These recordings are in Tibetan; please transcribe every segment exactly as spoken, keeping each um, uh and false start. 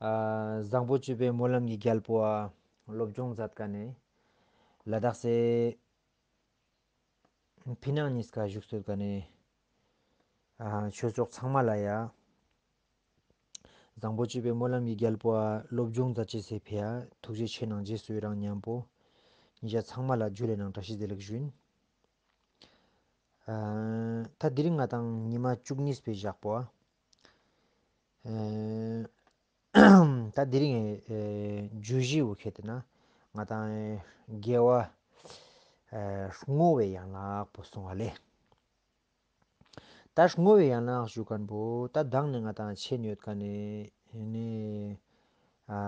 ཨ་བཟང་པོ་སྤྱོད་པའི་སྨོན་ལམ་གྱི་རྒྱལ་པོ་ཨ་སློབ་སྦྱོང་མཛད་མཁན་ནི་ལ་དྭགས་སའི་ཕི་ནང་གཉིས་ཀ་བཞུགས་སྡོད་མཁན་ནི་ཨ་ཆོས་ཚོགས་ཚང་མ་ལ་ཡ། བཟང་པོ་སྤྱོད་པའི་སྨོན་ལམ་གྱི་རྒྱལ་པོ་ཨ་སློབ་སྦྱོང་མཛད་ཅེས་སི་ཕི་ཡ་ཐུགས་རྗེ་ཆེ་གནང་རྗེས་སུ་ཡི་རང་མཉམ་པོ་ཉིན་ཞག་ཚང་མ་ལ་ཇུ་ལེ་ནང་བཀྲ་ཤིས་བདེ་ལེགས་ཞུ་ཡིན། ཨ་ད་དེ་རིང་ང་དང་ཉི་མ་བཅུ་གཉིས་པའི་ཞག་པོ་ཨ། ད་དེ་རིང་ཨེ་བརྗོད་གཞི་འུ་ཁེ་དེ་ན་ང་དང་ཨེ་དགེ་བ་ཨེ་བསྔོ་བའི་ཡན་ལག་པོ་སོང་བ་ལས། ད་བསྔོ་བའི་ཡན་ལག་ཞུ་མཁན་པོ་ད་དང་ནས་ང་དང་ཆེ་ཉོད་མཁན་ནས་ནས་ཨ་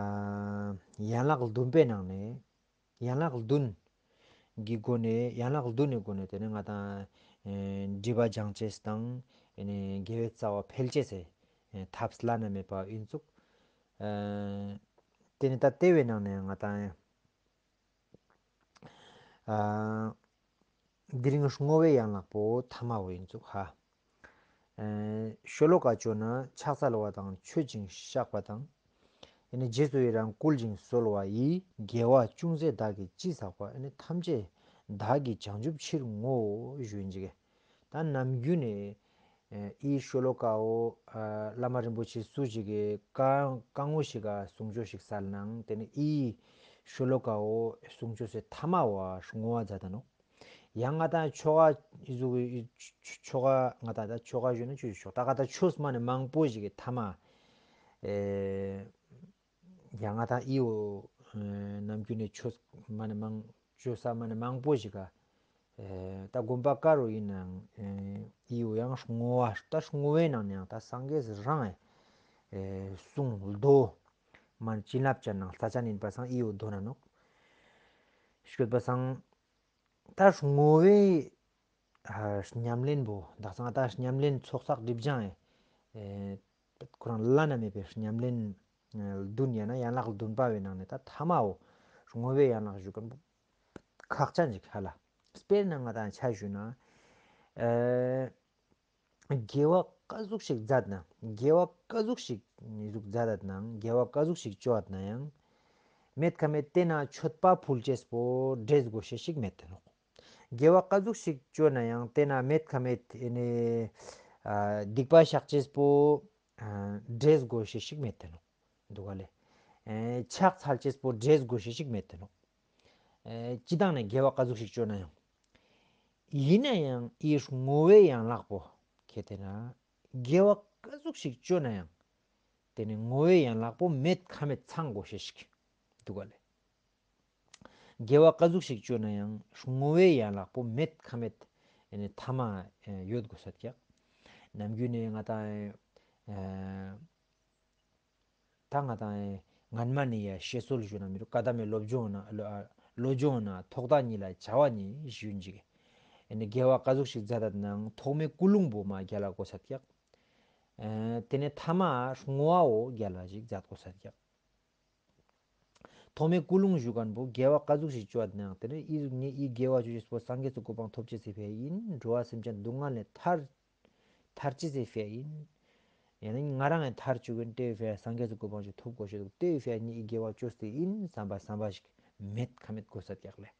ཡན་ལག་བདུན་པའི་ནང་ནས། ཡན་ལག་བདུན་གྱི་སྒོ་ནས་ཡན་ལག་བདུན་ནས་སྒོ་ནས་དེ་ནས་ང་དང་ཨེ་སྒྲིབ་པ་སྦྱང་ཅེས་དང་ཨེ་ནས་དགེ་བའི་རྩ་བ་འཕེལ་ཅེས་སི་ཨེ་ཐབས་བླ་ན་མེད་པ་ཡིན་ཙུག་ཨེ་དེ་ནས་ད་ལྟེ་བའི་ནང་ནས་ང་དང་ཨ་དེ་རིང་བསྔོ་བའི་ཡན་ལག་པོ་ཐ་མ་བོ་ཡིན་ཙུག་ཧ། ཨེ་ཤོ་ལོ་ཀ་བཅོ་ན་ཕྱག་འཚལ་བ་དང་མཆོད་ཅིང་བཤགས་པ་དང་། ཨེ་ནི་རྗེས་སུ་ཡི་རང་བསྐུལ་ཞིང་གསོལ་བ་ཡི། དགེ་བ་ཅུང་ཟད་བདག་གིས་ཅི་བསགས་པ། ཨེ་ནི་ཐམས་ཅད་བདག་གིས་བྱང་ཆུབ་ཕྱིར་བསྔོའོ་ཞུ་ཡིན་ཅིག་ད་ནམ་རྒྱུན་ནས་ཨེ་ཨི་ཤོ་ལོ་ཀའོ་ཨ་བླ་མ་རིན་པོ་ཆེ་སུ་ཞིག་གིས་བཀའ་བཀའ་ངོ་ཞིག་ག་གསུང་ཆོས་ཤིག་སལ་ནང་དེ་ནི་ཨི་ཤོ་ལོ་ཀའོ་གསུང་ཆོས་སི་ཐ་མ་བ་བསྔོ་བ་མཛད་ད་ནོ། ཡང་ང་དང་ཆོ་ག་ཨི་ཟུག་ཨི་ཆོ་ག་ང་དང་ད་ཆོ་ག་ཞུ་ན་ཆོས་ཆོ་ད་ང་དང་ཆོས་མ་ནས་མང་པོ་ཞིག་གི་ཐ་མ་ཨེ་ཡང་ང་དང་ཨི་འོ་ནམ་རྒྱུན་ནས་ཆོས་མ་ནས་མང་ཆོས་ས་མ་ནས་མང་པོ་ཞིག་ག་ཨེ་ད་དགོན་པ་ཀ་རུ་ཡིན་ནའང་ཨེ་ཨི་འོ་ཡང་བསྔོ་བ་ད་བསྔོ་བའི་ནང་ནས་ཡང་ད་སངས་རྒྱས་རང་ཨེ་གསུང་མདོ་མ་ནས་བྱིན་རླབས་ཅན་ནང་ས་ཆ་ནས་ཡིན་པ་སང་ཨི་འོ་མདོ་ན་ནོག་ཤོད་པ་སང་། ད་བསྔོ་བའི་ཨ་ཉམས་ལེན་པོ་དག་སང་ད་ཉམས་ལེན་ཚོགས་བསགས་སྒྲིབ་སྦྱང་ཨེ་ཁོ་རང་བླ་ན་མེད་པའི་ཉམས་ལེན་ཨ་བདུན་ཡང་ན་ཡན་ལག་བདུན་པ་བའི་ནང་ནས་ད་ཐ་མའོ་བསྔོ་བའི་ཡན་ལག་ཞུ་མཁན་པོ་ཁག་ཅན་ཅིག་ཧ་ལ། དཔེར་ན་ང་དང་ཆ་ཞུ་ན་ཨེ་དགེ་བ་ཀ་ཟུག་ཞིག་མཛད་ན་དགེ་བ་ཀ་ཟུག་ཞིག་ཟུག་མཛད་ན་དགེ་བ་ཀ་ཟུག་ཞིག་བཅོ་ན་ཡང་མེད་ཁ་མེད་དེ་ན་མཆོད་པ་ཕུལ་ཅེས་པོ་འདྲེས་དགོས་ཤེས་ཤིག་མེད་དེ་ནོག་དགེ་བ་ཀ་ཟུག་ཞིག་བཅོ་ན་ཡང་དེ་ན་མེད་ཁ་མེད་ཨེ་ནི་ཨ་སྡིག་པ་བཤགས་ཅེས་པོ་ཨ་འདྲེས་དགོས་ཤེས་ཤིག་མེད་དེ་ནོག་འདུག་ག་ལེ། ཨེ་ཕྱག་འཚལ་ཅེས་པོ་འདྲེས་དགོས་ཤེས་ཤིག་མེད་དེ་ནོག་ཨེ་སྤྱི་བཏང་ནས་དགེ་བ་ཀ་ཟུག་ཞིག་བཅོ་ན་ཡང་། ཡིན་ན་ཡང་ཨི་བསྔོ་བའི་ཡན་ལག་པོ་ཁེ་དེ་ན་དགེ་བ་ཀ་ཟུག་ཞིག་བཅོ་ན་ཡང་དེ་ནི་བསྔོ་བའི་ཡན་ལག་པོ་མེད་ཁ་མེད་ཚང་དགོས་ཤེས་ཤིག་འདུག་ག་ལེ། དགེ་བ་ཀ་ཟུག་ཞིག་བཅོ་ན་ཡང་བསྔོ་བའི་ཡན་ལག་པོ་མེད་ཁ་མེད་ཨེ་ནི་ཐ་མ་ཨེ་ཡོད་དགོས་ས་ཀྱག་ནམ་རྒྱུན་ནས་ང་དང་ཨེ་ད་ང་དང་ཨེ་སྔན་མ་ནས་ཡ་བཤད་སྲོལ་ཞུ་ན་མི་རུ་བཀའ་གདམས་མའི་སློབ་སྦྱོང་ན་ལོ་ཨ་སློབ་སྦྱོང་ན་ཐོག་མཐའ་གཉིས་ལ་བྱ་བ་གཉིས་ཞུ་འཇིག་ཨེ་ནི་དགེ་བ་ཀ་ཟུག་ཞིག་མཛད་ད་ནང་ཐོག་མའི་ཀུན་སློང་པོ་མ་རྒྱལ་ལ་དགོས་ས་ཀྱག་ཨེ་དེ་ནས་ཐ་མ་བསྔོ་བའོ་རྒྱལ་ལ་ཞིག་མཛད་དགོས་ས་ཀྱག་ཐོག་མའི་ཀུན་སློང་ཞུ་མཁན་པོ་དགེ་བ་ཀ་ཟུག་ཞིག་བཅོ་བ་ནང་དེ་ནས་ཨི་ཟུག་ངས་ཨི་དགེ་བ་བཅོ་ཅེས་པོ་སངས་རྒྱས་སུ་གོ་འཕང་ཐོབ་ཅེས་སི་ཕིའ་ཡིན། འགྲོ་བ་སེམས་ཅན་སྡུག་བསྔལ་ནས་ཐར་ཐར་ཅེས་སི་ཕིའ་ཡིན། ཡང་ན་ང་རང་ཡང་ཐར་བཅུག་གིན་དེའི་ཕིའ་སངས་རྒྱས་སུ་གོ་འཕང་ཞིག་ཐོབ་དགོས་ཤེས་འདུག་དེའི་ཕིའ་ངས་ཨི་དགེ་བ་བཅོས་ཏེ་ཡིན་བསམ་པ་བསམ་པ་ཞིག་མེད་ཁ་མེད་དགོས་ས་ཀྱག་ལེ།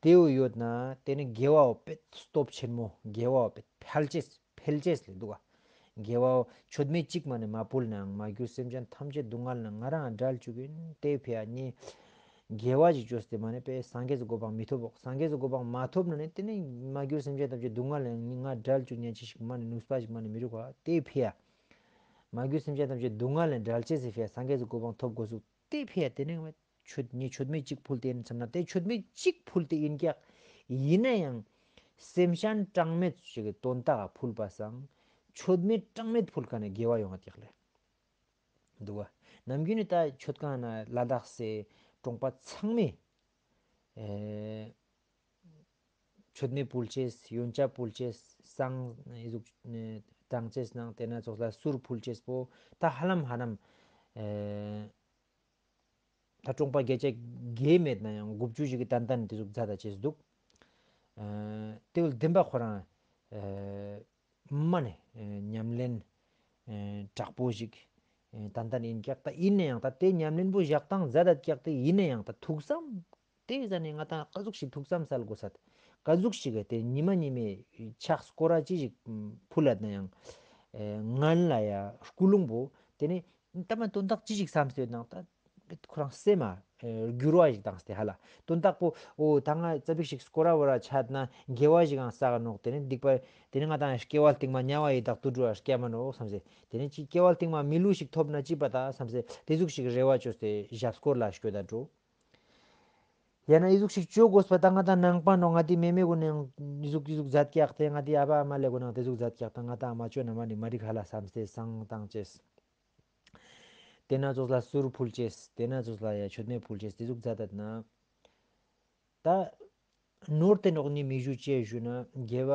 དེའུ་ཡོད་ན་དེ་ནི་དགེ་བའོ་པེད་སྟོབས་ཆེན་མོ་དགེ་བའོ་པེད་འཕེལ་ཅེས་འཕེལ་ཅེས་ལས་འདུག་ག་དགེ་བའོ་མཆོད་མེ་གཅིག་མ་ནས་མ་ཕུལ་ནའང་མ་གྱུར་སེམས་ཅན་ཐམས་ཅད་སྡུག་བསྔལ་ནས་ང་རང་བསྒྲལ་བཅུག་གིན་དེའི་ཕིའ་ངས་དགེ་བ་ཞིག་བཅོས་ཏེ་མ་ནས་པེ་སངས་རྒྱས་སུ་གོ་འཕང་མི་ཐོབ་བོག་སངས་རྒྱས་སུ་གོ་འཕང་མ་ཐོབ་ན་ནི་དེ་ནི་མ་གྱུར་སེམས་ཅན་ཐམས་ཅད་སྡུག་བསྔལ་ནས་ང་བསྒྲལ་བཅུག་ཉན་ཅི་ཞིག་མ་ནས་ནུས་པ་ཞིག་མ་ནས་མི་རུག་ག་དེའི་ཕིའ་མ་གྱུར་སེམས་ཅན་ཐམས་ཅད་སྡུག་བསྔལ་ནས་བསྒྲལ་ཅེས་སི་ཕིའ་སངས་རྒྱས་སུ་གོ་འཕང་ཐོབ་དགོས་སུ་དེའི་ཕིའ་དེ་ནི་མཆོད་ངས་མཆོད་མེ་གཅིག་ཕུལ་ཏེ་ཡིན་བསམ་ན་དེ་མཆོད་མེ་གཅིག་ཕུལ་ཏེ་ཡིན་ཀྱག་ཡིན་ན་ཡང་སེམས་ཅན་གྲངས་མེད་ཅིག་གི་དོན་དག་ཕུལ་པ་སང་མཆོད་མེ་གྲངས་མེད་ཕུལ་མཁན་ནི་དགེ་བ་ཡོང་བ་ཀྱག་ལེ། འདུག་ག་ནམ་རྒྱུན་ནི་ད་མཆོད་ཁང་ན་ལ་དྭགས་སའི་གྲོང་པ་ཚང་མས་ཨེ་མཆོད་མེ་ཕུལ་ཅེས་ཡོན་ཆབ་ཕུལ་ཅེས་བསང་ཨེ་ཟུག་ཨེ་དྲང་ཅེས་ནང་དེ་ན་ཚོགས་ལ་གསུར་ཕུལ་ཅེས་པོ་ད་ཧ་ལམ་ཧ་ལམ་ཨེ། ད་གྲོང་པ་བརྒྱ་ཆ་བརྒྱད་མེད་ན་ཡང་དགུ་བཅུ་ཞིག་གིས་ཏན་ཏན་དེ་ཟུག་མཛད་ད་ཅེས་འདུག་ཨ་དེ་བས་བདེན་པ་ཁོ་རང་ཨ་མ་ནས་ཨ་ཉམས་ལེན་ཨ་དྲག་པོ་ཞིག་ ཨེ་ཏན་ཏན་ཡིན་ཀྱག། ད་ཡིན་ན་ཡང་ད་དེ་ཉམས་ལེན་པོ་བཞག་སྟངས་ཛ་དད་ཀྱག། དེ་ཡིན་ན་ཡང་ད་ཐུགས་བསམ་དེ་ཟ་ནས་ང་ད་ག་ཟུག་ཞིག་ཐུགས་བསམ་སལ་དགོས་ས། ག་ཟུག་ཞིག་གི་དེ་ཉི་མ་ཉི་མའི་ཕྱག་སྐོར་ར་ཅི་ཞིག་ཕུལ་ལ་ན་ཡང་ཨེ་ངན་ལ་ཡ་ཀུན་སློང་པོ་དེ་ནི་ད་མ་དོན་དག་ཅི་ཞིག་བསམ་སྟེ་ནང་ད་ཁོ་རང་སེམས་མ་འགྱུར་བ་ཞིག་བཏང་སྟེ་ཧ་ལ་དོན་དག་པོ་འོ་ད་ང་ཙ་པིག་ཞིག་སྐོར་ར་བོ་ར་ཆད་ན་དགེ་བ་ཞིག་ཨང་བསགས་ནོག། དེ་ནི་སྡིག་པ་དེ་ནི་ང་ད་སྐྱེ་བ་སྟིང་མ་དམྱལ་བ་ཡི་དྭགས་དུད་འགྲོ་ར་སྐྱེ་མ་ནོག་བསམ་སྟེ། དེ་ནས་ཅིག་སྐྱེ་བ་སྟིང་མ་མི་ལུས་ཤིག་ཐོབ་ན་ཅི་པ་ད་བསམ་སེ་དེ་ཟུག་ཞིག་རེ་བ་བཅོས་ཏེ་ཞབས་སྐོར་ལ་སྐྱོད་ད་འགྲོ། ཡང་ན་ཨི་ཟུག་ཞིག་བཅོ་དགོས་པ་ད་ང་ད་ནང་པ་ནོ་ང་དེ་མེ་མེ་གུན་ནས་ཨི་ཟུག་ཨི་ཟུག་མཛད་ཀྱག་སྟེ། ང་དེ་ཨ་བ་ཨ་མ་ལེ་གུན་ནང་དེ་ཟུག་མཛད་ཀྱག་ད་ང་ད་མ་བཅོ་ན་མ་ནི་མ་རིག་ཧ་ལ་བསམ་སྟེ་བསང་བཏང་ཅེས། དེ་ན་ཙོགས་ལ་གསུར་ཕུལ་ཅེས། དེ་ན་ཙོགས་ལ་ཡ་མཆོད་མེ་ཕུལ་ཅེས་དེ་ཟུག་མཛད་ད་ན། ད་ནོར་དེ་ནོག་ནི་མི་ཞུ་ཅེས་ཞུ་ན་དགེ་བ་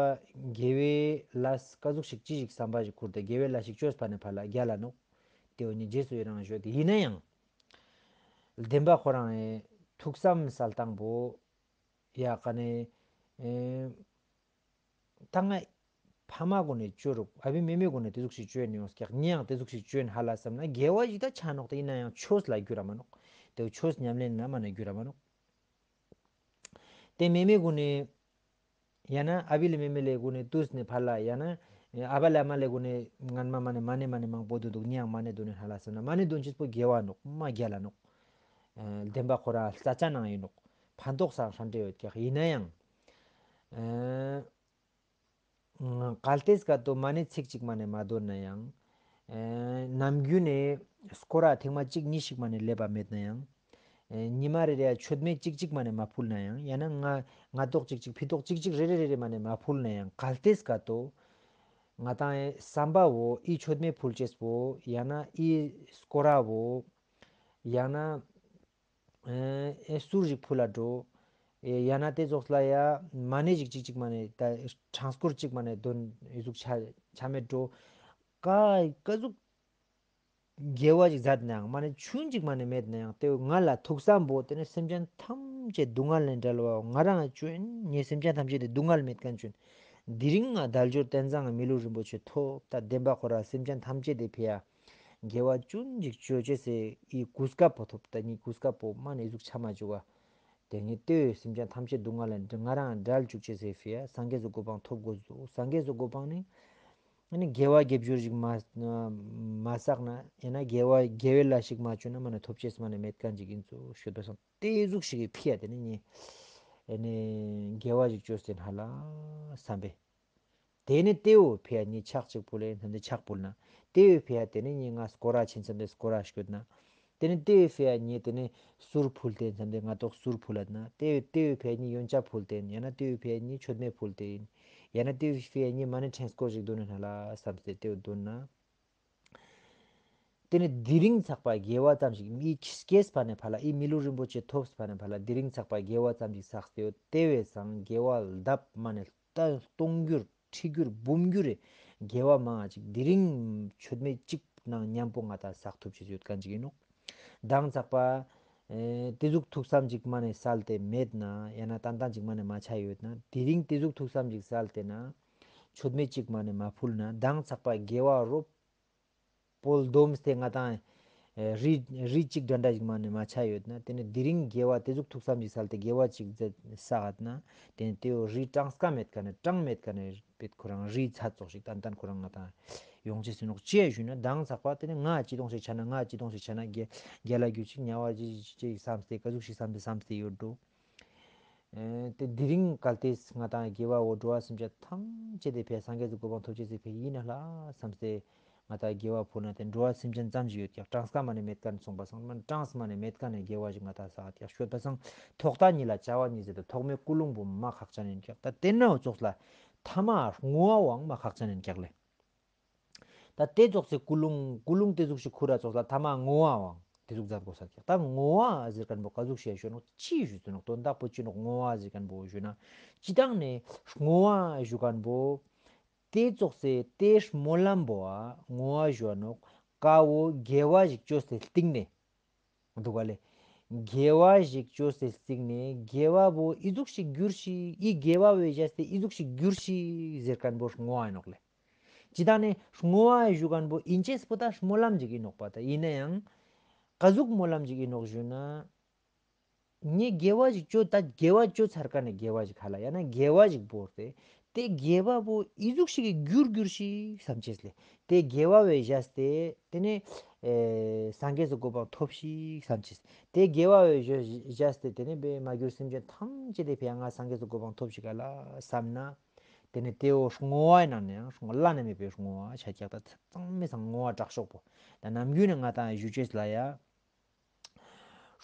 དགེ་བའི་ལས་ཀ་ཟུག་ཞིག་ཅི་ཞིག་བསམ་པ་ཞིག་ཁུར་ཏེ་དགེ་བའི་ལས་ཞིག་བཅོས་པ་ནས་ཕར་ལ་རྒྱ་ལ་ནོག། དེ་འོ་ནི་རྗེས་སུ་ཡི་རང་ཞུ་དེ་ཡིན་ན་ཡང་བདེན་པ་ཁོ་རང་ཨེ་ཐུགས་བསམ་སལ་སྟངས་པོ་ཡ་ཀ་ནས་ཨེ་ད་ང་ཕ་མ་གུན་ནས་བཅོས་རུག་ཨ་བི་མེ་མེ་གུན་ནས་དེ་ཟུག་ཞིག་བཅོས་ནི་ཡོང་སྐྱག་ཉེ་ཡང་དེ་ཟུག་ཞིག་བཅོས་ན་ཧ་ལ་བསམ་ན་དགེ་བ་ཞིག་ད་ཆ་ནོག་དེ་ཡིན་ན་ཡང་ཆོས་ལ་འགྱུར་ར་མ་ནོག། དེ་ཆོས་ཉམས་ལེན་ན་མ་ནས་འགྱུར་ར་མ་ནོག། དེ་མེ་མེ་གུན་ནས་ཡང་ན་ཨ་བི་ལེ་མེ་མེ་ལེ་གུན་ནས་དུས་ནས་ཕར་ལ་ཡང་ན་ཨ་བ་ལེ་ཨ་མ་ལེ་གུན་ནས་ངན་མ་མ་ནས་མ་ནས་མ་ནས་མང་པོ་དུ་འདུག་ཉེ་ཡང་མ་ནས་དུ་ནས་ཧ་ལ་བསམ་ན་མ་ནས་དུ་ཅིག་པོ་དགེ་བ་ནོག་མ་རྒྱ་ལ་ནོག། ཨ་བདེན་པ་ཁོ་ར་ས་ཆ་ནང་ཡིན་ནོག། ཕན་ཐོགས་སང་ཧྲན་ཏེ་ཡོད་ཀྱག་ཡིན་ན་ཡང་། ཨ་གལ་ཏེ་སྐད་དུ་མ་ཎི་ཚིག་གཅིག་མ་ནས་མ་འདོན་ན་ཡང་། ཨེ་ནམ་རྒྱུན་ནས་སྐོར་ར་ཐེངས་མ་གཅིག་གཉིས་ཤིག་མ་ནས་སླེབས་པ་མེད་ན་ཡང་། ཨེ་ཉི་མ་རེ་རེ་ཡ་མཆོད་མེ་གཅིག་གཅིག་མ་ནས་མ་ཕུལ་ན་ཡང་ཡང་ན་ང་ང་ཏོག་གཅིག་གཅིག་ཕི་ཏོག་གཅིག་གཅིག་རེ་རེ་རེ་རེ་མ་ནས་མ་ཕུལ་ན་ཡང་གལ་ཏེ་སྐད་དུ་ང་དང་ཨེ་བསམ་པ་བོ་ཨི་མཆོད་མེ་ཕུལ་ཅེས་པོ་ཡང་ན་ཨི་སྐོར་ར་བོ་ཡང་ན། ཨེ་གསུར་ཞིག་ཕུལ་ལ་འགྲོ། ཨེ་ཡང་ན་དེ་ཙོགས་ལ་ཡ་མ་ཎི་ཞིག་གཅིག་གཅིག་མ་ནས་ད་ཕྲེང་སྐོར་གཅིག་མ་ནས་འདོན་ཨེ་ཟུག་ཆ་ཆ་མེད་འགྲོ། ཀ་ཀ་ཟུག་དགེ་བ་ཞིག་མཛད་ན་ཡང་མ་ནས་ཆུན་གཅིག་མ་ནས་མེད་ན་ཡང་དེ་ང་ལ་ཐུགས་བསམ་པོ་དེ་ནས་སེམས་ཅན་ཐམས་ཅད་སྡུག་བསྔལ་ལས་བསྒྲལ་བའོ། ང་རང་ང་ཆུན་ངའི་སེམས་ཅན་ཐམས་ཅད་དེ་སྡུག་བསྔལ་མེད་མཁན་ཆུན། དེ་རིང་ང་དལ་འབྱོར་རྟེན་བཟང་ངི་མི་ལུས་རིན་པོ་ཆེ་ཐོབ་ད་བདེན་པ་ཁོ་ར་སེམས་ཅན་ཐམས་ཅད་དེ་ཕི་ཡ། དགེ་བ་ཅུན་ཅིག་ཅོ་ཅེས་སེ་ཨི་གོ་སྐབས་པོ་ཐོབ་ད་ནི་གོ་སྐབས་པོ་མ་ནས་ཟུག་ཆ་མ་བཅུག་ག། དེ་ནི་ལྟོས་སེམས་ཅན་ཐམས་ཅད་སྡུག་བསྔལ་ལས་ང་རང་བསྒྲལ་བཅུག་ཅེས་སེ་ཕི་ཡ་སངས་རྒྱས་སུ་གོ་འཕང་ཐོབ་དགོས་སོ། སངས་རྒྱས་སུ་གོ་འཕང་ནི་ཨ་ནི་དགེ་བ་དགེ་སྦྱོར་ཞིག་མ་མ་བསགས་ན་ཡང་ན་དགེ་བ་དགེ་བའི་ལས་ཞིག་མ་བཅོས་ན་མ་ནས་ཐོབ་ཅེས་མ་ནས་མེད་མཁན་ཅིག་ཡིན་ཚུལ་ཤོད་པ་སང་དེ་ཟུག་ཞིག་གི་ཕི་ཡ་དེ་ནི་ནི་ཨ་ནི་དགེ་བ་ཞིག་བཅོས་ཟིན་ཧ་ལ་བསམ་པས། དེ་ནི་ཏེའུ་ཕི་ཡ་ནི་ཕྱག་གཅིག་ཕུལ་ལེ་ནི་ཕྱག་ཕུལ་ན། ཏེའུ་ཕི་ཡ་དེ་ནི་ནི་ང་སྐོར་ར་ཆེན་ཚན་དེ་སྐོར་ར་སྐྱོད་ན། དེ་ནི་ཏེའུ་ཕི་ཡ་ནི་དེ་ནི་གསུར་ཕུལ་ཏེ་ཚན་དེ་ང་ཏོག་གསུར་ཕུལ་ལ་ན། ཏེའུ་ཏེའུ་ཕི་ཡ་ནི་ཡོན་ཆབ་ཕུལ་ཏེ་ཡིན། ཡང་ན་ཏེའུ་ཕི་ཡ་ནི་མཆོད་མེ་ཕུལ་ཏེ་ཡིན། ཡང་ན་ཏེའུ་ཕི་ཡ་ནི་མ་ཎི་ཕྲེང་སྐོར་ཞིག་འདོན་ན་ལ་བསམ་སྟེ་ཏེའུ་འདོན་ན། དེ་ནི་དེ་རིང་ཚགས་པ་དགེ་བ་ཙམ་ཞིག་མི་སྐྱེས་པ་ནས་ཕར་ལ་ཨི་མི་ལུས་རིན་པོ་ཆེ་ཐོབ་པ་ནས་ཕར་ལ་དེ་རིང་ཚགས་པ་དགེ་བ་ཙམ་ཞིག་བསགས་ཏེ་ཡོད། དེ་བས་སང་དགེ་བ་ལྡབ་མ་ནས་ད་སྟོང་འགྱུར་ཁྲི་འགྱུར་འབུམ་འགྱུར་རེ་དགེ་བ་མང་ཅིག་དེ་རིང་མཆོད་མེ་གཅིག་ནང་མཉམ་པོ་ང་ད་བསགས་ཐུབ་ཅེས་ཡོད་མཁན་ཅིག་ཡིན་ནོ། མདང་ཚགས་པ་ཨེ་དེ་ཟུག་ཐུགས་བསམ་ཅིག་མ་ནས་སལ་ཏེ་མེད་ན་ཡང་ན་ཏན་ཏན་ཅིག་མ་ནས་མ་ཆ་ཡོད་ན་དེ་རིང་དེ་ཟུག་ཐུགས་བསམ་ཅིག་སལ་ཏེ་ན་མཆོད་མེ་གཅིག་མ་ནས་མ་ཕུལ་ན་མདང་ཚགས་པ་དགེ་བ་རོབ་པོལ་སྡོམ་སྟེ་ང་དང་རི་རི་གཅིག་འདྲ་འདྲ་ཞིག་མ་ནས་མ་ཆ་ཡོད་ན་དེ་ནི་དེ་རིང་དགེ་བ་དེ་ཟུག་ཐུགས་བསམ་ཞིག་སལ་ཏེ་དགེ་བ་གཅིག་མཛད་བསགས་ན་དེ་ནི་དེའོ་རི་གྲངས་ཀ་མེད་ཀ་ནས་གྲངས་མེད་ཀ་ནས་པེད་ཁོ་རང་རི་ཚ་ཙོགས་ཤིག་ཏན་ཏན་ཁོ་རང་ང་དང་ཡོང་ཅེས་ཟིན་ནོག་ཅེས་ཞུས་ན་མདང་ཚགས་པ་དེ་ནི་ང་ཅི་དོང་ཞིག་ཆ་ན་ང་ཅི་དོང་ཞིག་ཆ་ན་རྒྱ་རྒྱ་ལ་རྒྱུ་ཅིག་ཉ་བ་ཅི་ཅི་ཅི་བསམ་སྟེ་ཀ་ཟུག་ཞིག་བསམ་སྟེ་བསམ་སྟེ་ཡོད་འགྲོ། ཨེ་དེ་དེ་རིང་གལ་ཏེ་ང་དང་དགེ་བ་འོ་འགྲོ་བ་སེམས་ཅན་ཐམས་ཅད་དེ་ཕའི་སངས་རྒྱས་སུ་གོ་འཕང་ཐོབ་ཅེས་སི་ཕའི་ཡིན་ན་ལ་བསམ་སྟེ་ང་དང་དགེ་བ་ཕུལ་ན་དེ་འགྲོ་བ་སེམས་ཅན་ཙམ་ཞིག་ཡོད་ཀྱང་གྲངས་ཀ་མ་ནས་མེད་ཀ་ནས་སོང་པ་སང་མ་གྲངས་མ་ནས་མེད་ཀ་ནས་དགེ་བ་ཞིག་ང་དང་བསགས་ཀྱང་ཤོད་པ་སང་ཐོག་མཐའ་གཉིས་ལ་བྱ་བ་གཉིས་ཟེར་ཏེ་ཐོག་མའི་ཀུན་སློང་པོ་མ་ཁག་ཅན་ཡིན་ཀྱང་ད་དེ་ནའོ་ཙོགས་ལ་ཐ་མ་བསྔོ་བའང་མ་ཁག་ཅན་ཡིན་ཀྱང་ལེ། ད་དེ་ཙོགས་སེ་ཀུན་སློང་ཀུན་སློང་དེ་ཟུག་ཞིག་ཁུར་ར་ཙོགས་ལ་ཐ་མ་བསྔོ་བའང་དེ་ཟུག་མཛད་དགོས་ས་ཀྱང་ད་བསྔོ་བ་ཟེར་མཁན་པོ་ག་ཟུག་ཞེས་ཞུ་ནོག་ཅི་ཞུ་ཚུལ་ནོག་དོན་དག་པོ་ཅི་ནོག་བསྔོ་བ་ཟེར་མཁན་པོ་ཞུ་ན་སྤྱི་བཏང་ནས་བསྔོ་བ་ཞུ་མཁན་པོ་དེ་ཙོགས་སེ་དེ་སྨོན་ལམ་པོ་ཨ་བསྔོ་བ་ཞུ་ནོག་ཀ་བོ་དགེ་བ་ཞིག་བཅོས་ཏེ་སྟེང་ནས་འདུག་ག་ལེ། དགེ་བ་ཞིག་བཅོས་ཏེ་སྟེང་ནས་དགེ་བ་པོ་ཨི་ཟུག་ཞིག་འགྱུར་ཞིག་ཨི་དགེ་བ་བས་བཞག་སྟེ་ཨི་ཟུག་ཞིག་འགྱུར་ཞིག་ཟེར་མཁན་པོ་བསྔོ་བ་ཡིན་ནོག་ལེ། ཇི་ལྟར་ནས་བསྔོ་བ་ཞུ་མཁན་པོ་ཡིན་ཅེས་པོ་ད་སྨོན་ལམ་ཅིག་ཡིན་ནོག་པ། ད་ཡིན་ན་ཡང་ག་ཟུག་སྨོན་ལམ་ཅིག་ཡིན་ནོག་ཞུ་ན། ངས་དགེ་བ་ཞིག་བཅོ་ད་དགེ་བ་བཅོ་ཚར་ཀ་ནས་དགེ་བ་ཞིག་ཧ་ལ་ཡང་ན་དགེ་བ་ཞིག་བོར་ཏེ། དེ་དགེ་བ་བོ་ཨི་ཟུག་ཞིག་གི་རྒྱུར་གྱུར་ཞིག་བསམ་ཅེས་ལས། དེ་དགེ་བ་བས་བཞག་སྟེ་དེ་ནས་ཨེ་སངས་རྒྱས་སུ་གོ་འཕང་ཐོབ་ཞིག་བསམ་ཅེས། དེ་དགེ་བ་བས་བཞག་སྟེ་དེ་ནས་བས་མ་གྱུར་སེམས་ཅན་ཐམས་ཅད་དེ་ཕན་ང་སངས་རྒྱས་སུ་གོ་འཕང་ཐོབ་ཞིག་ག་ལ་བསམ་ན། དེ་ནས་དེའོ་བསྔོ་བའི་ནང་ནས་ཡང་བསྔོ་བླ་ན་མེད་པའི་བསྔོ་བ་ཆ་རྒྱག་ད་ཚང་མའི་སང་བསྔོ་བ་དྲག་ཤོག་པོ། ད་ནམ་རྒྱུན་ནས་ང་དང་ཞུ་ཅེས་ལ་ཡ།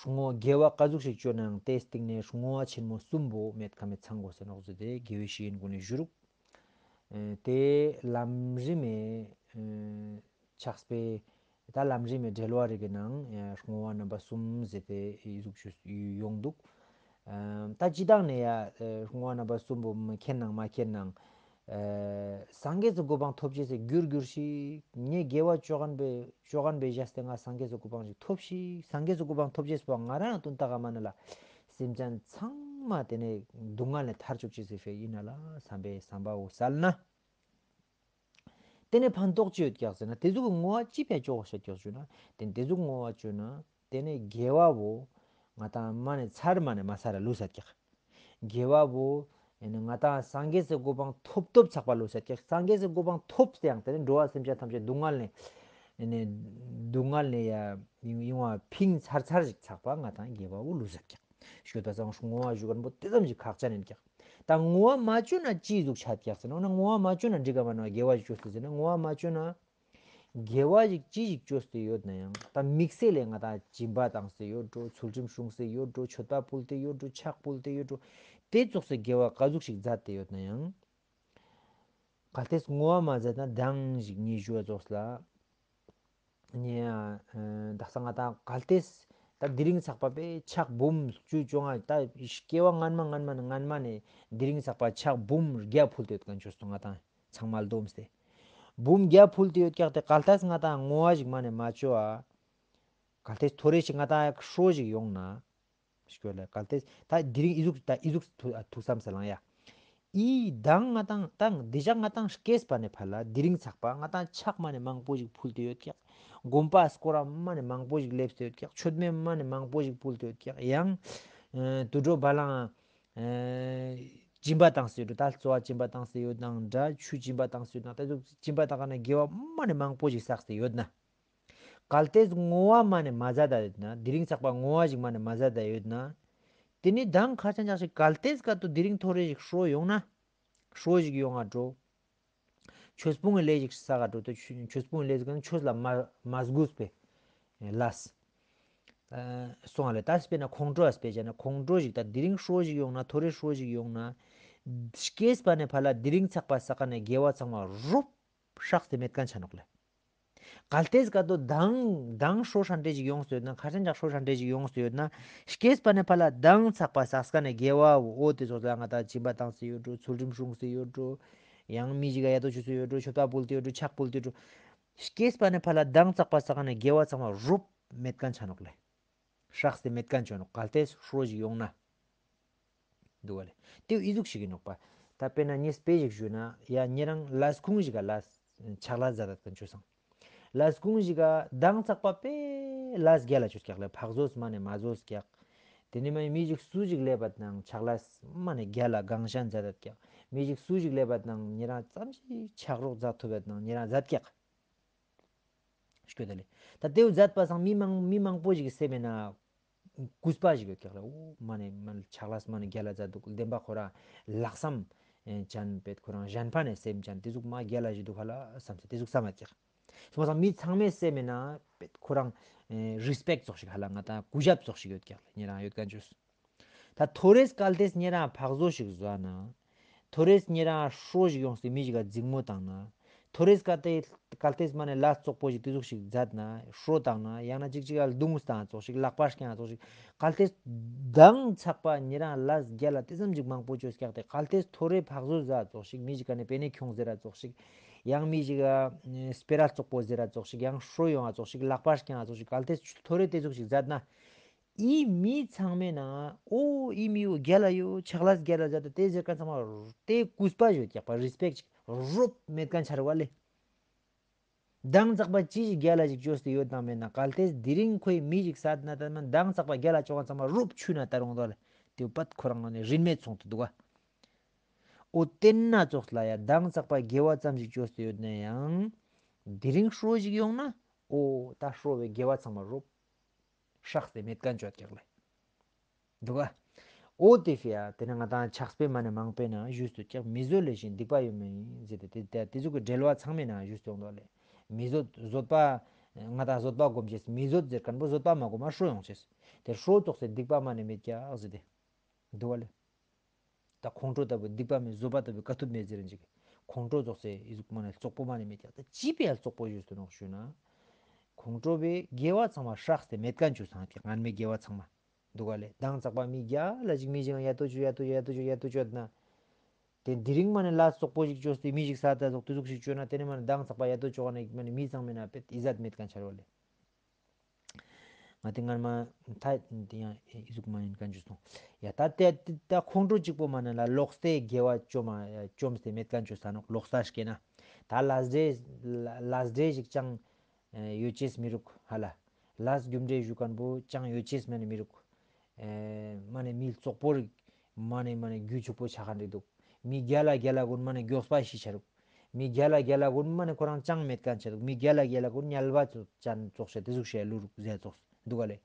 བསྔོ་དགེ་བ་ག་ཟུག་ཞིག་བཅོ་ནའང་དེའི་སྟེང་ནས་བསྔོ་བ་ཆེན་མོ་གསུམ་པོ་མེད་ཁ་མེད་ཚང་དགོས་ཟེར་ནོག་ཟེར་ཏེ་དགེ་བའི་བཤེས་གཉེན་ཀུན་ནས་ཞུ་རུག་ཨེ་དེ་ལམ་རིམ་མེ་ཨེ་ཕྱག་དཔེ་ད་ལམ་རིམ་མེ་འགྲེལ་བ་རིགས་ཀྱི་ནང་ཨེ་བསྔོ་བ་རྣམ་པ་གསུམ་ཟེར་ཏེ་ཨི་ཟུག་ཞུ་ཡོང་འདུག་ཨེ་ད་སྤྱི་བཏང་ནས་ཡ་ཨེ་བསྔོ་བ་རྣམ་པ་གསུམ་པོ་མཁྱེན་ནང་མ་མཁྱེན་ནང་། ཨེ་སངས་རྒྱས་སུ་གོ་འཕང་ཐོབ་ཅེས་སི་རྒྱུར་གྱུར་ཞིག་ངས་དགེ་བ་བཅོ་མཁན་པའི་བཅོ་མཁན་པའི་བཞག་སྟེ་ང་སངས་རྒྱས་སུ་གོ་འཕང་ཞིག་ཐོབ་ཤིག་སངས་རྒྱས་སུ་གོ་འཕང་ཐོབ་ཅེས་པོ་ང་རང་དོན་དག་ག་མ་ནི་ལ། སེམས་ཅན་ཚང་མ་དེ་ནས་སྡུག་བསྔལ་ནས་ཐར་བཅུག་ཅེས་སི་ཕེ་ཡིན་ན་ལ་བསམ་པའི་བསམ་པའོ་གསལ་ན། དེ་ནས་ཕན་ཐོགས་ཅི་ཡོད་ཀྱག་ཟེར་ན་དེ་ཟུག་གི་བསྔོ་བ་ཅི་ཕན་ཆོག་ཤེས་ཀྱག་ཞུ་ན། དེ་དེ་ཟུག་བསྔོ་བ་བཅོ་ན་དེ་ནས་དགེ་བ་བོ་ང་དང་མ་ནས་ཚར་མ་ནས་མ་ཚར་ལུས་ས་ཀྱག་དགེ་བ་བོ་ཨེ་ནི་ང་དང་སངས་རྒྱས་སི་གོ་འཕང་ཐོབ་ཐོབ་ཚགས་པ་ལོ་ཟེར་ཀྱག་སངས་རྒྱས་སི་གོ་འཕང་ཐོབ་སྟེ་ཡང་དེ་ནི་འགྲོ་བ་སེམས་ཅན་ཐམས་ཅད་སྡུག་བསྔལ་ནས་ཨེ་ནི་སྡུག་བསྔལ་ནས་ཡ་ཡོང་བ་ཕིང་ཚར་ཚར་ཞིག་ཚགས་པ་ང་དང་དགེ་བ་བོ་ལོ་ཟེར་ཀྱག་ཞུ་ད་ཚང་བསྔོ་བ་ཞུ་མཁན་པོ་དེ་ཙམ་ཞིག་ཁག་ཅན་ཡིན་ཀྱག་ད་བསྔོ་བ་མ་བཅོ་ན་ཅི་ཟུག་ཆ་ཀྱག་ཟེར་ན་འོ་ན་བསྔོ་བ་མ་བཅོ་ན་འགྲིག་ག་མ་ན་དགེ་བ་ཞིག་བཅོ་སྟེ་ཟེར་ན་བསྔོ་བ་མ་བཅོ་ན། དགེ་བ་ཞིག་ཅི་ཞིག་བཅོས་ཏེ་ཡོད་ན་ཡང་ད་དམིགས་བསལ་ལས་ང་དང་སྦྱིན་པ་བཏང་སྟེ་ཡོད་འགྲོ། ཚུལ་ཁྲིམས་སྲུང་སྟེ་ཡོད་འགྲོ། མཆོད་པ་ཕུལ་ཏེ་ཡོད་འགྲོ། ཕྱག་ཕུལ་ཏེ་ཡོད་འགྲོ། དེ་ཙོགས་སུ་དགེ་བ་ག་ཟུག་ཞིག་མཛད་དེ་ཡོད་ན་ཡང་། གལ་ཏེ་བསྔོ་བ་མ་མཛད་ན་མདང་ཞིག་ངས་ཞུ་བ་ཙོགས་ལ། ངས་ཨ་ད་ས་ང་དང་གལ་ཏེ་ད་དེ་རིང་ཚགས་པ་པས་ཕྱག་འབུམ་བཅུ་བཅོ་ལྔ་ད་སྐྱེ་བ་སྔན་མ་སྔན་མ་ནས་སྔན་མ་ནས་དེ་རིང་ཚགས་པ་ཕྱག་འབུམ་བརྒྱ་ཕུལ་ཏེ་ཡོད་མཁན་ཆོས་སོ་ང་དང་། ཚང་མ་སྡོམ་སྟེ། འབུམ་བརྒྱ་ཕུལ་ཏེ་ཡོད་ཀྱག་དེ་གལ་ཏེ་ང་དང་བསྔོ་བ་ཞིག་མ་ནས་མ་བཅོ་ཨ། གལ་ཏེ་ཐོ་རེ་ཞིག་ང་དང་ཧྲོ་ཞིག་ཡོང་ན། ཞུ་ལ་གལ་ཏེ་ད་དེ་རིང་ཨི་ཟུག་ད་ཨི་ཟུག་ཐུག་ཐུག་བསམ་ས་ལང་ཡ། ཨི་དང་ང་དང་དང་དེ་ཞག་ང་དང་སྐྱེས་པ་ནས་ཕར་ལ་དེ་རིང་ཚགས་པ་ང་དང་ཕྱག་མ་ནས་མང་པོ་ཞིག་ཕུལ་ཏེ་ཡོད་ཀྱག་དགོན་པ་སྐོར་ར་མ་ནས་མང་པོ་ཞིག་སླེབས་ཏེ་ཡོད་ཀྱག་མཆོད་མེ་མ་ནས་མང་པོ་ཞིག་ཕུལ་ཏེ་ཡོད་ཀྱག་ཡང་དུད་འགྲོ་བ་ལང་། སྦྱིན་པ་བཏང་སྲིད་ཡོད་འགྲོ། ད་རྩོ་བ་སྦྱིན་པ་བཏང་སྲིད་ཡོད་དང་འདྲ། ཆུ་སྦྱིན་པ་བཏང་སྲིད་ཡོད་དང་ད་ཟུག་སྦྱིན་པ་བཏང་ག་ན་དགེ་བ་མ་ནས་མང་པོ་ཞིག་བསགས་སྲིད་ཡོད་ན། གལ་ཏེ་བསྔོ་བ་མ་ནས་མ་མཛད་ད་ཡོད་ན། དེ་རིང་ཚགས་པ་བསྔོ་བ་ཞིག་མ་ནས་མ་མཛད་ད་ཡོད་ན། དེ་ནི་མདང་ཁ་ཆ་འཇག་ཞིག་གལ་ཏེ་སྐབས་དུ་དེ་རིང་ཐོ་རེ་ཞིག་ཧྲོ་ཡོང་ན། ཧྲོ་ཞིག་ཡོང་ང་འགྲོ། ཆོས་སྤོང་གི་ལས་ཞིག་བསགས་ག་འགྲོ་དུ་ཆོས་སྤོང་གི་ལས་ཟེར་ག་ན་ཆོས་ལ་མ་མ་སྒུགས་པའི་ལས། སོང་བ་ལས་ད་དཔེར་ན་ཁོང་ཁྲོ་ཨ་དཔེ་བྱས་ན་ཁོང་ཁྲོ་ཞིག་ད་དེ་རིང་ཧྲོ་ཞིག་ཡོང་ན་ཐོ་རེ་ཧྲོ་ཞིག་ཡོང་ན། སྐྱེས་པ་ནས་ཕར་ལ་དེ་རིང་ཚགས་པ་བསགས་ག་ནས་དགེ་བ་ཚང་མ་རུབ་ཧྲག་སྟེ་མེད་མཁན་ཆ་ནོག་ལེ། གལ་ཏེ་སྐབས་དུ་མདང་མདང་ཧྲོ་ཧྲན་ཏེ་ཞིག་ཡོང་སྟེ་ཡོད་ན། ཁ་ཆེན་ཅག་ཧྲོ་ཧྲན་ཏེ་ཞིག་ཡོང་སྟེ་ཡོད་ན། སྐྱེས་པ་ནས་ཕར་ལ་མདང་ཚགས་པ་བསགས་ག་ནས་དགེ་བ་འོ་དེ་ཚོ་ལ་ང་ད་སྦྱིན་པ་བཏང་སྟེ་ཡོད་འགྲོ། ཚུལ་ཁྲིམས་སྲུང་སྟེ་ཡོད་འགྲོ། ཡང་མི་ཞིག་ག་ཡ་དོ་ཆུ་སྟེ་ཡོད་འགྲོ། མཆོད་པ་ཕུལ་ཏེ་ཡོད་འགྲོ། ཕྱག་ཕུལ་ཏེ་ཡོད་འགྲོ། སྐྱེས་པ་ནས་ཕར་ལ་མདང་ཚགས་པ་བསགས་ག་ནས་དགེ་བ་ཚང་མ་རུབ་མེད་མཁན་ཆ་ནོག་ལེ། ཧྲག་སྟེ་མེད་མཁན་ཆ་ནོག་གལ་ཏེ་ཧྲོ་ཞིག་ཡོང་ན། འདུག་བ་ལེ། དེ་ཨི་ཟུག་ཞིག་ཡིན་ནོག་པ། ད་དཔེར་ན་ངས་དཔེ་ཞིག་ཞུས་ན་ཡ་ཉེ་རང་ལས་ཁུངས་ཞིག་ག་ལས་ཕྱག་ལས་མཛད་ད་མཁན་ཆོས་སང་། ལས་ཁུངས་ཞིག་ག་མདང་ཚགས་པ་པས་ལས་རྒྱལ་ལ་ཆོས་ཀྱག་ལེ། ཕག་བཟོས་མ་ནས་མ་བཟོས་ཀྱག་དེ་ནས་མ་མི་ཞིག་སུ་ཞིག་སླེབས་པ་དང་ཕྱག་ལས་མ་ནས་རྒྱལ་ལ་གང་ཤ་མཛད་ད་ཀྱག་མི་ཞིག་སུ་ཞིག་སླེབས་པ་དང་ཉེ་རང་ཙམ་ཞིག་ཕྱག་རོགས་མཛད་ཐུབ་པ་དང་ཉེ་རང་མཛད་ཀྱག་ཤོད་དེ་ལེ། ད་དེའུ་མཛད་པ་སང་མི་མང་མི་མང་པོ་ཞིག་གི་སེམས་ན་གུས་པ་ཞིག་ཡོད་ཀྱག་ལེ། འོ་མ་ནས་མ་ནས་ཕྱག་ལས་མ་ནས་རྒྱལ་ལ་མཛད་འདུག་བདེན་པ་ཁོ་རང་ལྷག་བསམ་ཅན་པེད་ཁོ་རང་གཞན་ཕན་ནས་སེམས་ཅན་དེ་ཟུག་མ་རྒྱལ་ལ་ཞིག་འདུག་ཧ་ལ་བསམ་སེ་དེ་ཟུག་བསམ་ཡོད་ཀྱག་སོང་ཙང་མི་ཚང་མའི་སེམས་ན་པེད་ཁོ་རང་རི་སི་པེག་ཙོགས་ཤིག་ཧ་ལ་ང་ད་གུས་ཞབས་ཙོགས་ཤིག་ཡོད་ཀྱག་ལེ། ཉེ་རང་ཡོད་མཁན་ཆོས། ད་ཐོ་རེས་གལ་ཏེས་ཉེ་རང་ཕག་བཟོ་ཞིག་བཟོ་ན། ཐོ་རེས་ཉེ་རང་ཧྲོ་ཞིག་ཡོང་སྟེ་མི་ཞིག་ག་འཛིང་མོ་བཏང་ན། ཐོ་རེས་གལ་ཏེ་གལ་ཏེས་མ་ནས་ལས་བཙོག་པོ་ཞིག་དེ་ཟུག་ཞིག་མཛད་ན་ཧྲོ་བཏང་ན་ཡང་ན་ཅིག་ཅིག་ག་རྡུང་བཏང་ཙོགས་ཤིག་ལག་པ་བརྐྱང་ཙོགས་ཤིག་གལ་ཏེས་མདང་ཚགས་པ་ཉེ་རང་ལས་རྒྱལ་ལ་དེ་ཙམ་ཞིག་མང་པོ་བཅོས་ཀྱག་དེ་གལ་ཏེས་ཐོ་རེས་ཕག་བཟོ་ཟ་ཙོགས་ཤིག་མི་ཞིག་ག་ནས་པེ་ནེ་ཁྱོང་ཟེར་ར་ཙོགས་ཤིག་ཡང་མི་ཞིག་ག་སྤེ་ར་བཙོག་པོ་ཟེར་ར་ཙོགས་ཤིག་ཡང་ཧྲོ་ཡོང་ང་ཙོགས་ཤིག་ལག་པ་བརྐྱང་ང་ཙོགས་ཤིག་གལ་ཏེས་ཐོ་རེས་དེ་ཟུག་ཞིག་མཛད་ན། ཨི་མི་ཚང་མའི་ནང་ཨོ་ཨི་མི་ཡོ་རྒྱལ་ལ་ཡོ་ཕྱག་ལས་རྒྱལ་ལ་མཛད་དེ་དེ་ཟེར་མཁན་ཚང་མ་དེ་གུས་པ་ཡོད་ཀྱག་པ་རི་སི་པེག་ཅིག་རོབ་མེད་མཁན་ཆ་རེད་བ་ལེ། འདང་ཙག་པ་ཅི་ཞིག་རྒྱལ་ལ་ཞིག་བཅོས་ཏེ་ཡོད་དང་མེད་ན། གལ་ཏེ་དེ་རིང་ཁོས་མི་ཞིག་བསད་ན་ད་མ་འདང་ཙག་པ་རྒྱལ་ལ་བཅོ་ག་ཚང་མ་རོབ་ཆུ་ན་ད་རུང་དོ་ལེ། དེ་བ་པད་ཁོ་རང་ནས་རིན་མེད་ཚོང་དུ་འདུག་ག་ཨོ་བསྟན་ན་ཙོགས་ལ་ཡ་འདང་ཙག་པ་དགེ་བ་ཙམ་ཞིག་བཅོས་ཏེ་ཡོད་ན་ཡང་། དེ་རིང་ཧྲོ་ཞིག་ཡོང་ན་ཨོ་ད་ཧྲོ་བའི་དགེ་བ་ཚང་མ་རོབ་ཧྲག་སྟེ་མེད་མཁན་བཅོ་ཀྱག་ལེ། འདུག་ག་ཨོ་དེ་ཕི་ཡ་དེ་ནས་ང་དང་ཕྱག་དཔེ་མ་ནས་མང་པོའི་ནང་ཞུས་སུ་ཀྱག་མི་བཟོད་ལས་བཞིན་སྡིག་པ་ཡོད་མ་ཡིན་ཟེར་ཏེ་དེ་དེ་དེ་ཚོ་གི་འགྲེལ་བ་ཚང་མའི་ནང་ཞུས་སུ་ཡོང་དོ་ལེ། མི་བཟོད་བཟོད་པ། ང་དང་བཟོད་པ་སྒོམ་ཅེས་མི་བཟོད་ཟེར་མཁན་པོ་བཟོད་པ་མ་སྒོམ་མ་ཧྲོ་ཡོང་ཅེས། དེ་ཧྲོ་ཙོགས་སེ་སྡིག་པ་མ་ནས་མེད་ཀྱག་ཟེར་ཏེ། འདུག་ག་ལེ། ད་ཁོང་ཁྲོ་ལྟ་བུ་སྡིག་པ་མེད་བཟོད་པ་ལྟ་བུ་དཀའ་ཐུབ་མེད་ཟེར་རན་ཅིག་ཁོང་ཁྲོ་ཙོགས་སེ་ཨི་ཟུག་མ་ནས་བཙོག་པོ་མ་ནས་མེད་ཀྱག་ད་ཅི་པའི་བཙོག་པོ་ཞུས་སུ་ནོག་ཞུ་ན། ཁོང་ཁྲོ་བའི་དགེ་བ་ཚང་མ་ཧྲག་སྟེ་མེད་མཁན་བཅོས་སང་ཀྱག་སྔན་མའི་དགེ་བ་ཚང་མ། འདུག་ག་ལེ། འདང་ཙག་པ་མི་རྒྱལ་ལ་ཞིག་མི་ཞིག་ཡ་ཏོ་ཅོ་ཡ་ཏོ་ཅོ་ཡ་ཏོ་ཅོ་ཡ་ཏོ་ཅོ་ན། དེ་དེ་རིང་མ་ནས་ལ་བཙོག་པོ་ཞིག་བཅོས་ཏེ་མི་ཞིག་ས་ད་ཟོག་དེ་ཟུག་ཞིག་བཅོས་ན་དེ་ནས་མ་ནས་འདང་ཙག་པ་ཡ་ཏོ་ཅོ་ན་མ་ནས་མི་ཚང་མེད་ན་པེ་ཨི་ཟད་མེད་མཁན་ཆ་རོ་ལེ། ང་དེ་སྔར་མ་ད་དེ་ཡང་ཨི་ཟུག་མ་ཡིན་མཁན་བཅོས་སོང་། ཡ་ད་དེ་ད་ཁོང་ཁྲོ་གཅིག་པོ་མ་ནས་ལ་ལོག་སྟེ་དགེ་བ་བཅོ་མ་བཅོམ་སྟེ་མེད་མཁན་བཅོས་ས་ནོག་ལོག་ས་སྐྱེ་ན། ད་ལས་འབྲས་ལས་འབྲས་ཞིག་ཅང་ཡོད་ཅེས་མི་རུག་ཧ་ལ། ལས་རྒྱུ་འབྲས་ཞུ་མཁན་པོ་ཅང་ཡོད་ཅེས་མ་ནས་མི་རུག་མ་ནས་མི་བཙོག་པོ་རིག་མ་ནས་མ་ནས་རྒྱུ་ཕྱུག་པོ་ཆ་ཁན་རིག་འདུག་མི་རྒྱལ་ལ་རྒྱལ་ལ་ཀུན་མ་ནས་མགྱོགས་པ་ཤི་ཆ་རུག་མི་རྒྱལ་ལ་རྒྱལ་ལ་ཀུན་མ་ནས་ཁོ་རང་ཅང་མེད་མཁན་ཆ་རུག་མི་རྒྱལ་ལ་རྒྱལ་ལ་ཀུན་དམྱལ་བ་ཙོགས་ཅན་ཙོགས་བྱས་དེ་ཟུག་བྱས་ལུ་རུག་ཟེར་ཙོགས་འདུག་ག་ལེ།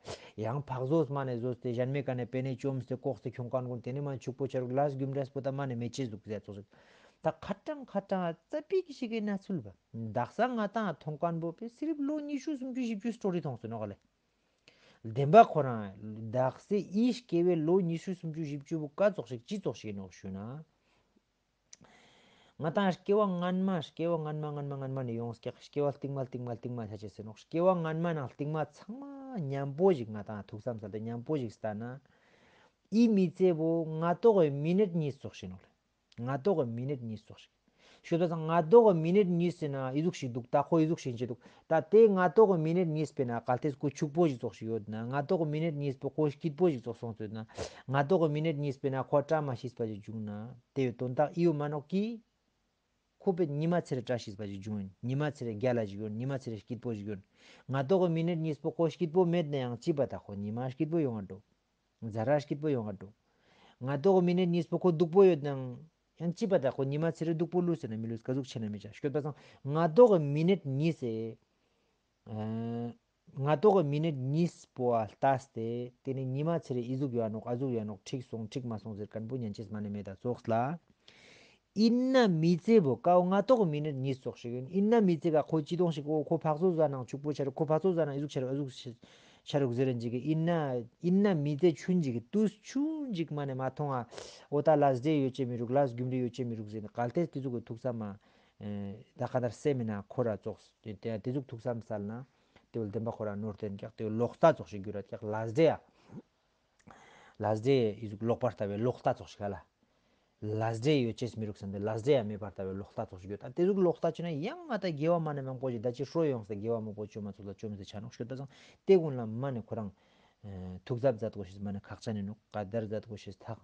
ཡང་ཕག་བཟོས་མ་ནས་བཟོས་ཏེ་གཞན་མེད་ཀ་ནས་པེ་ནས་བཅོམ་སྟེ་ལྐོག་སྟེ་ཁྱོང་མཁན་ཀུན་དེ་ནས་མ་ཕྱུག་པོ་ཆ་རུག་ལས་རྒྱུ་འབྲས་པོ་ད་མ་ནས་མེད་ཅེས་འདུག་ཟེར་ཙོགས་ཟེར། ད་ཁ་གྲང་ཁ་གྲང་རྩ་པིག་ཞིག་གི་གནས་ཚུལ་བ། དག་ས་ང་དང་མཐོང་མཁན་པོ་པེ་སི་རིབ་ལོ་ཉི་ཤུ་སུམ་ཅུ་བཞི་བཅུ་སྤྲོ་རི་མཐོང་སོང་ནོག་ལེ། བདེན་པ་ཁོ་རང་དག་སའི་ཨི་སྐྱེ་བའི་ལོ་ཉི་ཤུ་སུམ་ཅུ་བཞི་བཅུ་པོ་ཀ་ཙོགས་ཤིག་ཅི་ཙོགས་ཤིག་ནོག་ཞུ་ན། ང་དང་སྐྱེ་བ་སྔན་མ་སྐྱེ་བ་སྔན་མ་སྔན་མ་སྔན་མ་ནས་ཡོངས་ཀྱག་སྐྱེ་བ་རྟིང་མ་རྟིང་མ་རྟིང་མ་ཆ་ཆེ་ཟེར་ནོག་སྐྱེ་བ་སྔན་མ་ནང་རྟིང་མ་ཚང་མ་མཉམ་པོ་ཞིག་ང་དང་ཐུགས་བསམ་ས་དེ་མཉམ་པོ་ཞིག་ལྟ་ན། ཨི་མི་ཚེ་བོ་ང་ཏོག་གི་མི་ནིཊ་གཉིས་ཙོགས་ཤིག་ནོག་ལེ། ང་ཏོག་གི་མི་ནིཊ་གཉིས་ཙོགས་ཤིག་ཤོད་ད་ཙང་ང་ཏོག་གི་མི་ནིཊ་གཉིས་ཟེར་ན་ཨི་ཟུག་ཞིག་འདུག་ད་ཁོ་ཨི་ཟུག་ཞིག་བྱེད་འདུག་ད་དེ་ང་ཏོག་གི་མི་ནིཊ་གཉིས་པའི་ན་གལ་ཏེ་ཁོ་ཕྱུག་པོ་ཞིག་ཙོགས་ཤིག་ཡོད་ན་ང་ཏོག་གི་མི་ནིཊ་གཉིས་པོ་ཁོ་སྐྱིད་པོ་ཞིག་ཙོགས་སོང་ཚོད་ན་ང་ཏོག་གི་མི་ནིཊ་གཉིས་པའི་ན་ཁོ་བཀྲ་མ་ཤིས་པ་ཞིག་བྱུང་ན་དེ་ཡོད་དོན་དག་ཨི་ཡོད་མ་ནོག་གི་ཁོ་པའི་ཉི་མ་ཚེ་རེ་བཀྲ་ཤིས་པ་ཞིག་བྱུང་ཡིན། ཉི་མ་ཚེ་རེ་རྒྱལ་ལ་ཞིག་ཡོད། ཉི་མ་ཚེ་རེ་སྐྱིད་པོ་ཞིག་ཡོད། ང་ཏོག་གི་མི་ནིཊ་གཉིས་པོ་ཁོ་སྐྱིད་པོ་མེད་ན་ཡང་ཅི་པ་ད་ཁོ་ཉི་མ་སྐྱིད་པོ་ཡོང་བ་འགྲོ། ཛ་ར་སྐྱིད་པོ་ཡོང་བ་འགྲོ། ང་ཏོག་གི་མི་ནིཊ་གཉིས་པོ་ཁོ་སྡུག་པོ་ཡོད་ནའང་ཡང་ཅི་པ་ད་ཁོ་ཉི་མ་ཚེ་རེ་སྡུག་པོ་ལུས་ཟེར་ན་མི་ལུས་ག་ཟུག་ཆེ་ན་མི་ཆ་ཤོད་པ་སང་ང་ཏོག་གི་མི་ནིཊ་གཉིས་སེ། ང་ཏོག་གི་མི་ནིཊ་གཉིས་པོ་ཨ་ལྟ་སྟེ་དེ་ནི་ཉི་མ་ཚེ་རེ་ཨི་ཟུག་ཡོད་ནོག་ཨ་ཟུག་ཡོད་ནོག་འགྲིག་སོང་འགྲིག་མ་སོང་ཟེར་མཁན་པོ་ཉན་ཅེས་མ་ནི་མེད་ད་ཙོགས་ལ། ཨིན་ན་མི་ཚེ་བོ་ཀའོ་ང་ཏོག་གི་མི་ནིཊ་གཉིས་ཙོགས་ཤིག་ཡིན། ཨིན་ན་མི་ཚེ་ག་ཁོ་ཅི་གཏོང་ཞིག་ཨོ་ཁོ་ཕག་ཚོ་ཟ་ནང་ཕྱུག་པོ་ཆ་རུག་ཁོ་ཕག་ཚོ་ཟ་ནང་ཨི་ཟུག་ཆ་རུག་ཨ་ཟུག་ཆ་རུག་ཟེར་རན་ཅིག་གི་ཨིན་ན་ཨིན་ན་མི་ཚེ་ཆུན་ཅིག་གི་དུས་ཆུན་ཅིག་མ་ནི་མ་མཐོང་ཨ། ཨོ་ད་ལས་འབྲས་ཡོད་ཅེ་མི་རུག་ལས་རྒྱུ་འབྲས་ཡོད་ཅེ་མི་རུག་ཟེར་ནི་གལ་ཏེ་དེ་ཟུག་གི་ཐུགས་བསམ་མ། ད་ག་ནར་སེམས་མི་ན་ཁོ་ར་ཙོགས་དེ་དེ་ཟུག་ཐུགས་བསམ་སལ་ན། དེ་བོ་བདེན་པ་ཁོ་ར་ནོར་བསྟན་ཀྱག་དེ་བོ་ལོག་ལྟ་ཙོགས་ཤིག་འགྱུར་ར་ཀྱག་ལས་འབྲས་ཡ། ལས་འབྲས་ཡི་ཟུག་ལོག་པར་ལྟ་བའི་ལོག་ལྟ་ཙོགས་ཤིག་ཧ་ལ། ལས་འབྲས་ཡོད་ཅེས་མི་རུག་བསམ་པའི་ལས་འབྲས་ཡ་མེད་པར་ལྟ་བའི་ལོག་ལྟ་ཙོགས་ཤིག་ཡོད། ད་དེ་ཟུག་ལོག་ལྟ་བྱུང་ན་ཡང་ང་ད་དགེ་བ་མ་ནི་མང་པོ་ཞིག་ད་ཅི་ཧྲོ་ཡོང་སྟེ་དགེ་བ་མང་པོ་བཅོམ་མ་ཚོགས་ལ་བཅོམ་སྟེ་ཆ་ནོག་ཤོད་ད་ཙང་དེ་ཀུན་ལ་མ་ནི་ཁོ་རང་ཐུགས་གཟབ་མཛད་དགོས་ཤེས་མ་ནི་ཁག་ཅན་ནི་ནོག་བཀའ་བསྡུར་མཛད་དགོས་ཤེས་ཐག་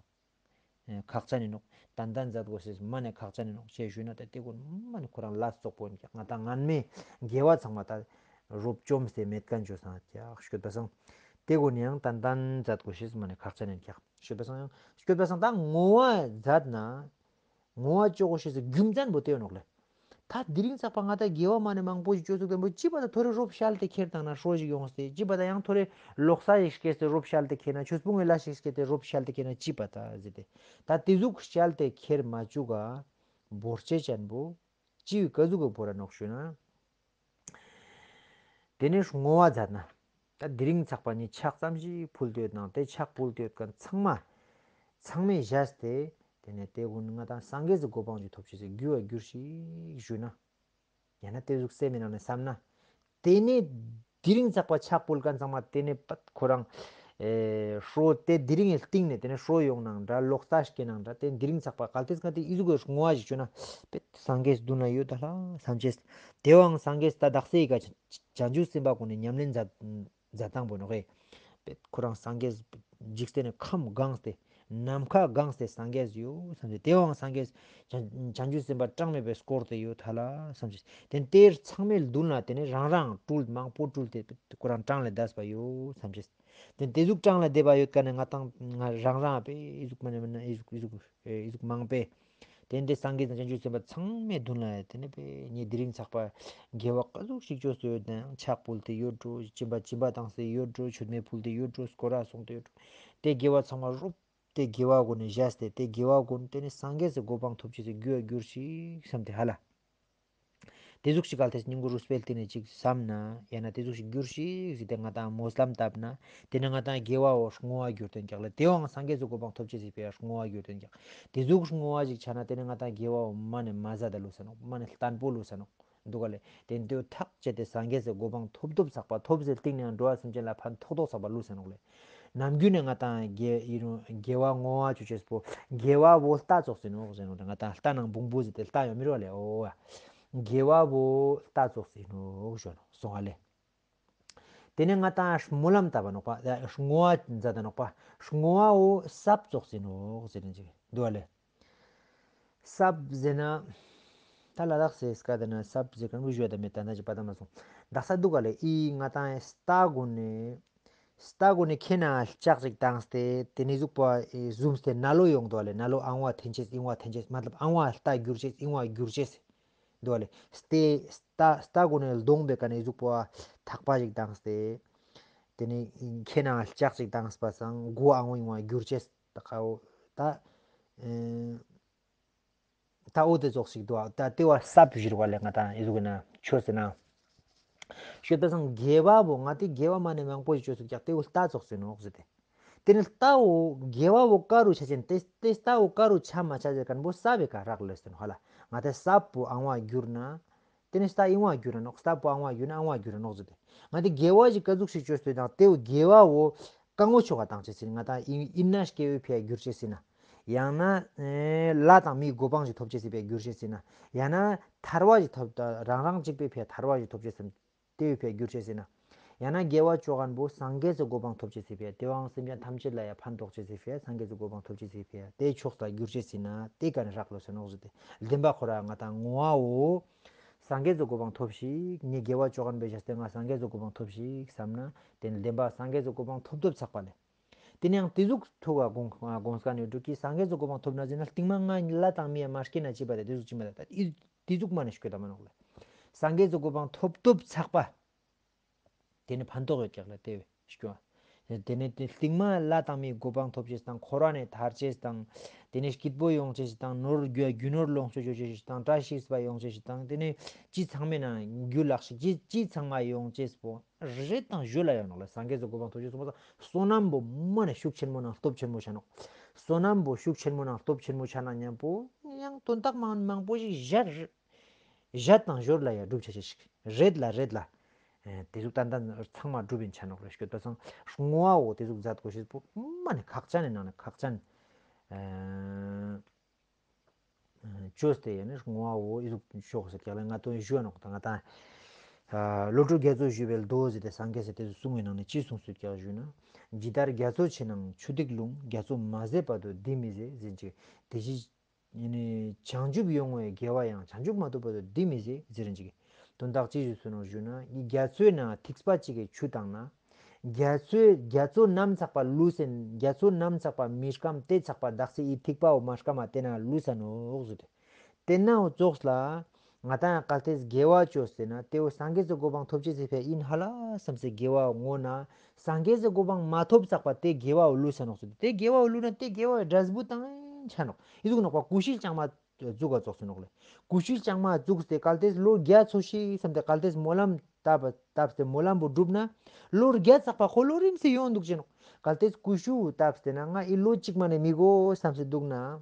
ཁག་ཅན་ཡིན་ནོག་ཏན་ཏན་མཛད་དགོས་ཤེས་མ་ནས་ཁག་ཅན་ཡིན་ནོག་ཅེས་ཞུས་ན་ད་དེ་ཀུན་མ་ནས་ཁོ་རང་ལ་སོགས་པོ་ཡིན་ཀྱག་ང་ད་ངན་མེད་དགེ་བ་ཚང་མ་ད་རོབ་བཅོམ་སྟེ་མེད་མཁན་བཅོས་སང་ཀྱག་ཤོད་པ་སང་དེ་ཀུན་ཡང་ཏན་ཏན་མཛད་དགོས་ཤེས་མ་ནས་ཁག་ཅན་ཡིན་ཀྱག་ཤོད་པ་སང་ཡང་ཤོད་པ་སང་ད་བསྔོ་བ་མཛད་ན། བསྔོ་བ་བཅོ་དགོས་ཤེས་སུ་རྒྱུ་མཚན་པོ་དེ་ཡོད་ནོག་ལེ། ད་དེ་རིང་ཚགས་པ་ང་ད་དགེ་བ་མ་ནས་མང་པོ་ཞིག་བཅོས་ཚུགས་དེ་མོ་ཅི་པ་ད་ཐོ་རེ་རོབ་ཤལ་ཏེ་ཁྱེར་བཏང་ན་ཧྲོ་ཞིག་ཡོང་སྟེ་ཅི་པ་ད་ཡང་ཐོ་རེ་ལོག་ས་ཞིག་སྐྱེས་ཏེ་རོབ་ཤལ་ཏེ་ཁྱེར་ན་ཆོས་སྤོང་བའི་ལ་ཞིག་སྐྱེས་ཏེ་རོབ་ཤལ་ཏེ་ཁྱེར་ན་ཅི་པ་ད་ཟེར་ཏེ། ད་དེ་ཟུག་ཤལ་ཏེ་ཁྱེར་མ་བཅུག་ག་བོར་ཆེ་ཅན་པོ་ཅི་བའི་ཀ་ཟུག་གི་བོར་ར་ནོག་ཞུ་ན། དེ་ནས་བསྔོ་བ་མཛད་ན། ད་དེ་རིང་ཚགས་པ་ནི་ཕྱག་ཙམ་ཞིག་ཕུལ་ཏེ་ཡོད་ནང་དེ་ཕྱག་ཕུལ་ཏེ་ཡོད་མཁན་ཚང་མ། ཚང་མས་བཞེས་ཏེ། དེ་ནས་དེ་ཀུན་ང་དང་སངས་རྒྱས་ཀྱི་གོ་འཕང་ཅིག་ཐོབ་ཆེད་དུ་རྒྱུ་བ་རྒྱུར་ཞིག་ཞུས་ན། ཡང་ན་དེ་ཟུག་སེམས་མི་ནང་ནས་བསམ་ན། དེ་ནས་དེ་རིང་ཚགས་པ་ཕྱག་ཕུལ་མཁན་ཚང་མ་དེ་ནས་པད་ཁོ་རང་། ཨེ་ཧྲོ་དེ་དེ་རིང་གི་སྟེང་ནས་དེ་ནས་ཧྲོ་ཡོང་ནང་འདྲ་ལོག་ལྟ་སྐྱེ་ནང་འདྲ་དེ་དེ་རིང་ཚགས་པ་གལ་ཏེ་ང་དེ་ཨི་ཟུག་གི་བསྔོ་བ་ཞིག་བཅོས་ན། པད་སངས་རྒྱས་མདུན་ན་ཡོད་ད་ལྷ་བསམ་ཅེས། དེ་བའང་སངས་རྒྱས་ད་དག་སེ་ཡི་ག་བྱང་ཆུབ་སེམས་དཔའ་ཀུན་ནས་ཉམས་ལེན་མཛད་མཛད་སྟངས་པོ་ནོག་ཨེ། པད་ཁོ་རང་སངས་རྒྱས་འཇིག་རྟེན་ནས་ཁམས་གང་སྟེ། ནམ་མཁའ་གང་སྟེ་སངས་རྒྱས་ཡོད་བསམ་སྟེ། དེའང་སངས་རྒྱས་བྱང་བྱང་ཆུབ་སེམས་དཔའ་གྲངས་མེད་པས་བསྐོར་ཏེ་ཡོད་ཐལ་ལ་བསམ་སྟེ། དེ་དེར་ཚང་མའི་མདུན་ལ་དེ་ནས་རང་རང་སྤྲུལ་མང་པོ་སྤྲུལ་ཏེ་ཁོ་རང་གྲངས་ལས་འདས་པ་ཡོད་བསམ་སྟེ། དེ་དེ་ཟུག་གྲངས་ལས་འདས་པ་ཡོད་ཀ་ནས་ང་དང་ང་རང་རང་པས་ཨི་ཟུག་མ་ནས་མིན་ན་ཨི་ཟུག་ཨི་ཟུག་ཨི་ཟུག་མང་པས། དེ་འདྲའི་སངས་རྒྱས་དང་བྱང་ཆུབ་སེམས་དཔའ་ཚང་མའི་མདུན་ལ་དེ་ནས་པས་ངས་དེ་རིང་ཚགས་པ་དགེ་བ་ག་ཟུག་ཞིག་བཅོས་སུ་ཡོད་ན་ཕྱག་ཕུལ་ཏེ་ཡོད་འགྲོ། སྦྱིན་པ་སྦྱིན་པ་བཏང་སྟེ་ཡོད་འགྲོ། མཆོད་མེ་ཕུལ་ཏེ་ཡོད་འགྲོ། སྐོར་ར་སོང་སྟེ་ཡོད་འགྲོ། དེ་དགེ་བ་ཚང་མ་རུབ་དེ་དགེ་བ་སྒོ་ནས་བཞག་སྟེ། དེ་དགེ་བ་སྒོ་ནས་དེ་ནས་སངས་རྒྱས་སུ་གོ་འཕང་ཐོབ་ཅེས་སུ་འགྱུར་བ་འགྱུར་ཞིག་བསམ་སྟེ་ཧ་ལ། དེ་ཟུག་ཞིག་གལ་ཏེ་སྙིང་པོ་རུས་སྤེལ་ཏེ་ནས་ཅིག་བསམ་ན། ཡང་ན་དེ་ཟུག་ཞིག་འགྱུར་ཞིག་ཟེར་ཏེ་ང་དང་སྨོན་ལམ་བཏབ་ན། དེ་ནས་ང་དང་དགེ་བའོ་བསྔོ་བ་འགྱུར་དོན་ཀྱག་ལ། དེའང་སངས་རྒྱས་སུ་གོ་འཕང་ཐོབ་ཅེས་ཟེར་བའི་བསྔོ་བ་འགྱུར་དོན་ཀྱག། དེ་ཟུག་བསྔོ་བ་ཞིག་བྱ་ན་དེ་ནས་ང་དང་དགེ་བའོ་མ་ནས་མ་ཟ་ད་ལུས་ས་ནོག། མ་ནས་བརྟན་པོ་ལུས་ས་ནོག། འདུག་ག་ལེ། དེ་འདོད་ཐག་བཅད་དེ་སངས་རྒྱས་སུ་གོ་འཕང་ཐོབ་ཐོབ་ཚགས་པ་ཐོབ་ཟེར་སྟེང་ནས་ཡང་འགྲོ་བ་སེམས་ཅན་ལ་ཕན་ཐོགས་ཐོགས་ཚགས་པ་ལུས་ས་ནོག་ལེ། ནམ་རྒྱུན་ནས་ང་དང་དགེ་ཡིན་རུང་དགེ་བ་བསྔོ་བ་ཆུ་ཆེས་པོ་དགེ་བ་བོ་རྟ་ཙོགས་ཟིན་ནོག་ཟེར་ནོག། ང་དང་རྟ་ནང་བོང་བུ་ཟེར་ཏེ་རྟ་ཡོད་མི་རུང་བ་ལེ། ཨོ་ཡ། དགེ་བ་བོ་རྟ་ཙོགས་ཟིན་ནོག་ཞོ་ནོག་སོང་བ་ལེ། དེ་ནས་ང་དང་སྨོན་ལམ་བཏབ་པ་ནོག་པ། བསྔོ་བ་མཛད་ད་ནོག་པ། བསྔོ་བ་བོ་སྲབ་ཙོགས་ཟིན་ནོག་ཟེར་ནས་ཅིག་འདུག་བ་ལེ། སྲབ་ཟེར་ན། ད་ལ་དྭགས་སེ་སྐད་དེ་ན་སྲབ་ཟེར་གང་གི་ཞུ་ཡ་ད་མེད། ད་ན་ཅི་པ་ད་མ་སོང་། དག་ས་འདུག་ག་ལེ། ཨི་ང་དང་རྟ་གོ་ནས། རྟ་གོ་ནས་ཁྱེད་ན་ལྕགས་ཅིག་བཏང་སྟེ་དེ་ནས་གཟུགས་པོ་ཨི་ཟུམ་སྟེ་ན་ལོ་ཡོང་འདུག་ག་ལེ། ན་ལོ་ཨང་བ་འཐེན་ཅེས་ཨིང་བ་འཐེན་ཅེས་མ་ལབ་ཨང་བ་རྟ་བསྒྱུར་ཅེས་ཨིང་བ་བསྒྱུར་ཅེས་འདུག་ག་ལེ། སྟེ་རྟ་རྟ་གོ་ནས་ལྡོང་པའི་ཀ་ནས་གཟུགས་པོ་ཐག་པ་ཅིག་བཏང་སྟེ་དེ་ནས་ཁྱེད་ན་ལྕགས་ཅིག་བཏང་སྤ་སང་མགོ་ཨང་བ་ཨིང་བ་བསྒྱུར་ཅེས། ད་ཁ་འོ་ད། ད་འོ་དེ་ཙོགས་ཤིག་འདུག་ཨ། ད་ལྟེ་བ་སྲབ་བཞིར་བ་ལས་ང་དང་ཨི་ཟུག་ན་ཆོས་ཟེར་ན། ཤོད་པ་སང་དགེ་བ་བོ་ང་དེ་དགེ་བ་མ་ནས་མང་པོ་ཞིག་ཆོས་སུ་ཀྱག་ལྟེ་བོ་རྟ་ཙོགས་ཟེར་ནོག་ཟེར་ཏེ། དེ་ནི་རྟ་བོ་དགེ་བ་བོ་ཀ་རུ་ཆ་ཅན་ཏེ་ཏེ་རྟ་བོ་ཀ་རུ་ཆ་མ་ཆ་ཟེར་མཁན་པོ་སྲབ་བའི་ཀ་རག་ལས་ཟེར་ནོག་ཧ་ལ། ང་དེ་སྲབ་བོ་ཨང་བ་བསྒྱུར་ན། དེ་ནི་རྟ་ཨིང་བ་བསྒྱུར་ན་ནོག། རྟ་བོ་ཨང་བ་བསྒྱུར་ན་ཨང་བ་བསྒྱུར་ན་ནོག་ཟེར་ཏེ། ང་དེ་དགེ་བ་ཞིག་ག་ཟུག་ཞིག་བཅོས་སྟོད་དང་དེ་བོ་དགེ་བ་བོ། རྐང་བོ་ཆོ་ག་བཏང་ཅེས་ཟིན་ང་དང་ཨིན་ཨིན་ན་སྐྱེ་བོའི་ཕིའ་བསྒྱུར་ཅེས་ཟིན་ན། ཡང་ན་ལྷ་དང་མིའི་གོ་འཕང་ཞིག་ཐོབ་ཅེས་ཟིན་པའི་བསྒྱུར་ཅེས་ཟིན་ན། ཡང་ན་ཐར་བ་ཞིག་ཐོབ་ད་རང་རང་གཅིག་པའི་ཕིའ་ཐར་བ་ཞིག་ཐོབ་ཅེས་ཟིན། དེའི་ཕིའ་བསྒྱུར་ཅེས་ཟིན་ན། ཡང་ན་དགེ་བ་ཆོ་ག་པོ་སངས་རྒྱས་སུ་གོ་འཕང་ཐོབ་ཅེས་ཟིན་པའི་དེ་བའང་སེམས་ཅན་ཐམས་ཅད་ལ་ཡང་ཕན་ཐོགས་ཅེས་ཟིན་པའི་སངས་རྒྱས་སུ་གོ་འཕང་ཐོབ་ཅེས་ཟིན་པའི་དེ་ཕྱོགས་ལ་བསྒྱུར་ཅེས་ཟིན་ན་དེ་ག་ནས་རག་ལོ་ཟེར་ནོག་ཟེར་ཏེ། བདེན་པ་ཁོ་ར་ང་དང་བསྔོ་བའོ། སངས་རྒྱས་སུ་གོ་འཕང་ཐོབ་ཤིག་ངས་དགེ་བ་ཆོ་ག་པོ་བྱས་ཏེ་ང་སངས་རྒྱས་སུ་གོ་འཕང་ཐོབ་ཤིག་བསམ་ན་དེ་ནི་བདེན་པ་སངས་རྒྱས་སུ་གོ་འཕང་ཐོབ་ཐོབ་ཚགས་པ་ལས། དེ་ནས་ཡང་དེ་ཟུག་ཐུག་ག་དགོངས་དགོངས་ཀ་ནས་འགྲོ་གི་སངས་རྒྱས་སུ་གོ་འཕང་ཐོབ་ན་ཟེར་ན་རྟིང་མ་ང་ལ་དང་མི་ཡ་མ་སྐྱེ་ན་ཅི་པ་དེ་དེ་ཟུག་ཅི་མ་ད་ད་ཨི་དེ་ཟུག་མ་ནས་ཤོད་ད་མ་ནོག་ལ། སངས་རྒྱས་སུ་གོ་འཕང་ཐོབ་ཐོབ་ཚགས་པ། དེ་ནི་ཕན་ཐོགས་ཡོད་ཀྱག་ལ་དེ་བས་ཤོད། དེ་ནས་དེ་རྟིང་མ་ལ་དང་མིའི་གོ་འཕང་ཐོབ་ཅེས་དང་འཁོར་བ་ནས་ཐར་ཅེས་དང་། དེ་ནས་སྐྱིད་པོ་ཡོང་ཅེས་དང་ནོར་རྒྱུ་རྒྱུ་ནོར་ལོངས་སྤྱོད་ཅོ་ཅེས་དང་བཀྲ་ཤིས་པ་ཡོང་ཅེས་དང་དེ་ནས་ཅི་ཚང་མའི་ནང་རྒྱུ་ལག་ཤིག་ཅི་ཅི་ཚང་མ་ཡོང་ཅེས་པོ། རེད་དང་ཞུ་ལ་ཡོད་ནོག་ལ། སངས་རྒྱས་སུ་གོ་འཕང་ཐོབ་ཅེས་སོང་པ་སང་བསོད་ནམས་པོ་མ་ནས་ཤུགས་ཆེན་མོ་ནང་སྟོབས་ཆེན་མོ་ཆ་ནོག། བསོད་ནམས་པོ་ཤུགས་ཆེན་མོ་ནང་སྟོབས་ཆེན་མོ་ཆ་ན་མཉམ་པོ་ཡང་དོན་དག་མང་མང་པོ་ཞིག་བཞག་བཞག་དང་ཞོར་ལ་ཡང་སྒྲུབ་ཆ་ཆ་ཞིག་རེད་ལ་རེད་ལ། ཨེ་དེ་ཟུག་ཏན་ཏན་ཚང་མ་སྒྲུབ་ཡིན་ཆ་ནོག་རེ་ཤོད་པ་སང་བསྔོ་བའོ་དེ་ཟུག་མཛད་དགོས་ཤེས་པོ་མ་ནས་ཁག་ཅན་ནས་ནང་ནས་ཁག་ཅན། ཨེ། བཅོས་ཏེ་ཡང་ནི་བསྔོ་བའོ་ཨི་ཟུག་ཤོག་ཟེར་ཀྱང་ལ་ང་དོན་ཞུ་ནོག་དང་ང་དང་། བློ་གྲོས་རྒྱ་མཚོ་ཞུས་པའི་མདོ་ཟེར་ཏེ་སངས་རྒྱས་ཟེར་ཏེ་གསུང་བའི་ནང་ནས་ཅི་གསུངས་སུས་ཀྱང་ཞུས་ན། ཇི་ལྟར་རྒྱ་མཚོ་ཆེ་ནང་ཆུ་ཐིགས་ལྷུང་། རྒྱ་མཚོ་མ་ཟད་བར་དུ་འདི་མི་ཟད་ཟེར་ཅིག་དེ་བཞིན་བྱང་ཆུབ་ཡོང་བའི་དགེ་བ་ཡང་བྱང་ཆུབ་མ་ཐོབ་བར་དུ་འདི་མི་ཟད་ཟེར་ཅིག་དོན་དག་ཅི་ཞུས་སུ་ནོ་ཞུས་ན་རྒྱ་མཚོའི་ནང་ཐིགས་པ་གཅིག་གི་ཆུ་བཏང་ན། རྒྱ་མཚོའི་རྒྱ་མཚོ་ནམ་ཚགས་པ་ལུས་ཟིན་རྒྱ་མཚོ་ནམ་ཚགས་པ་མི་སྐམ་དེ་ཚགས་པ་དག་སེ་ཡི་ཐིགས་པའོ་མ་སྐམ་མ་དེ་ན་ལུས་ས་ནོག་ཟེར་ཏེ། དེ་ནའོ་ཙོགས་ལ་ང་དང་ཡང་གལ་ཏེ་དགེ་བ་བཅོས་ཟེར་ན་དེའོ་སངས་རྒྱས་སུ་གོ་འཕང་ཐོབ་ཅེས་ཟེར་ཕེ་ཡིན་ཧ་ལ་བསམ་སེ་དགེ་བའོ་བསྔོ་ན་སངས་རྒྱས་སུ་གོ་འཕང་མ་ཐོབ་ཚགས་པ་དེ་དགེ་བའོ་ལུས་ས་ནོག་ཟེར་ཏེ། དེ་དགེ་བའོ་ལུས་ན་དེ་དགེ་བའི་འབྲས་བུ་དང་ཆ་ནོག་ཡི་ཟུག་ནོག་པ་ཀུ་ཤུའི་ལྕང་མ། བཙུགས་ག་ཙོགས་སུ་ནོག་ལེ། ཀུ་ཤུའི་ལྕང་མ་བཙུགས་ཏེ་གལ་ཏེ་ལོ་བརྒྱ་འཚོ་ཤིག་བསམ་སྟེ་གལ་ཏེ་སྨོན་ལམ་བཏབ་བཏབ་སྟེ་སྨོན་ལམ་པོ་བསྒྲུབ་ན། ལོ་བརྒྱ་ཚགས་པ་ཁོ་ལོ་རིམ་སེ་ཡོང་འདུག་ཅེ་ནོག། གལ་ཏེ་ཀུ་ཤུ་བཏབ་སྟེ་ན་ང་ཨི་ལོ་གཅིག་མ་ནས་མི་དགོས་བསམ་སེ་འདུག་ན།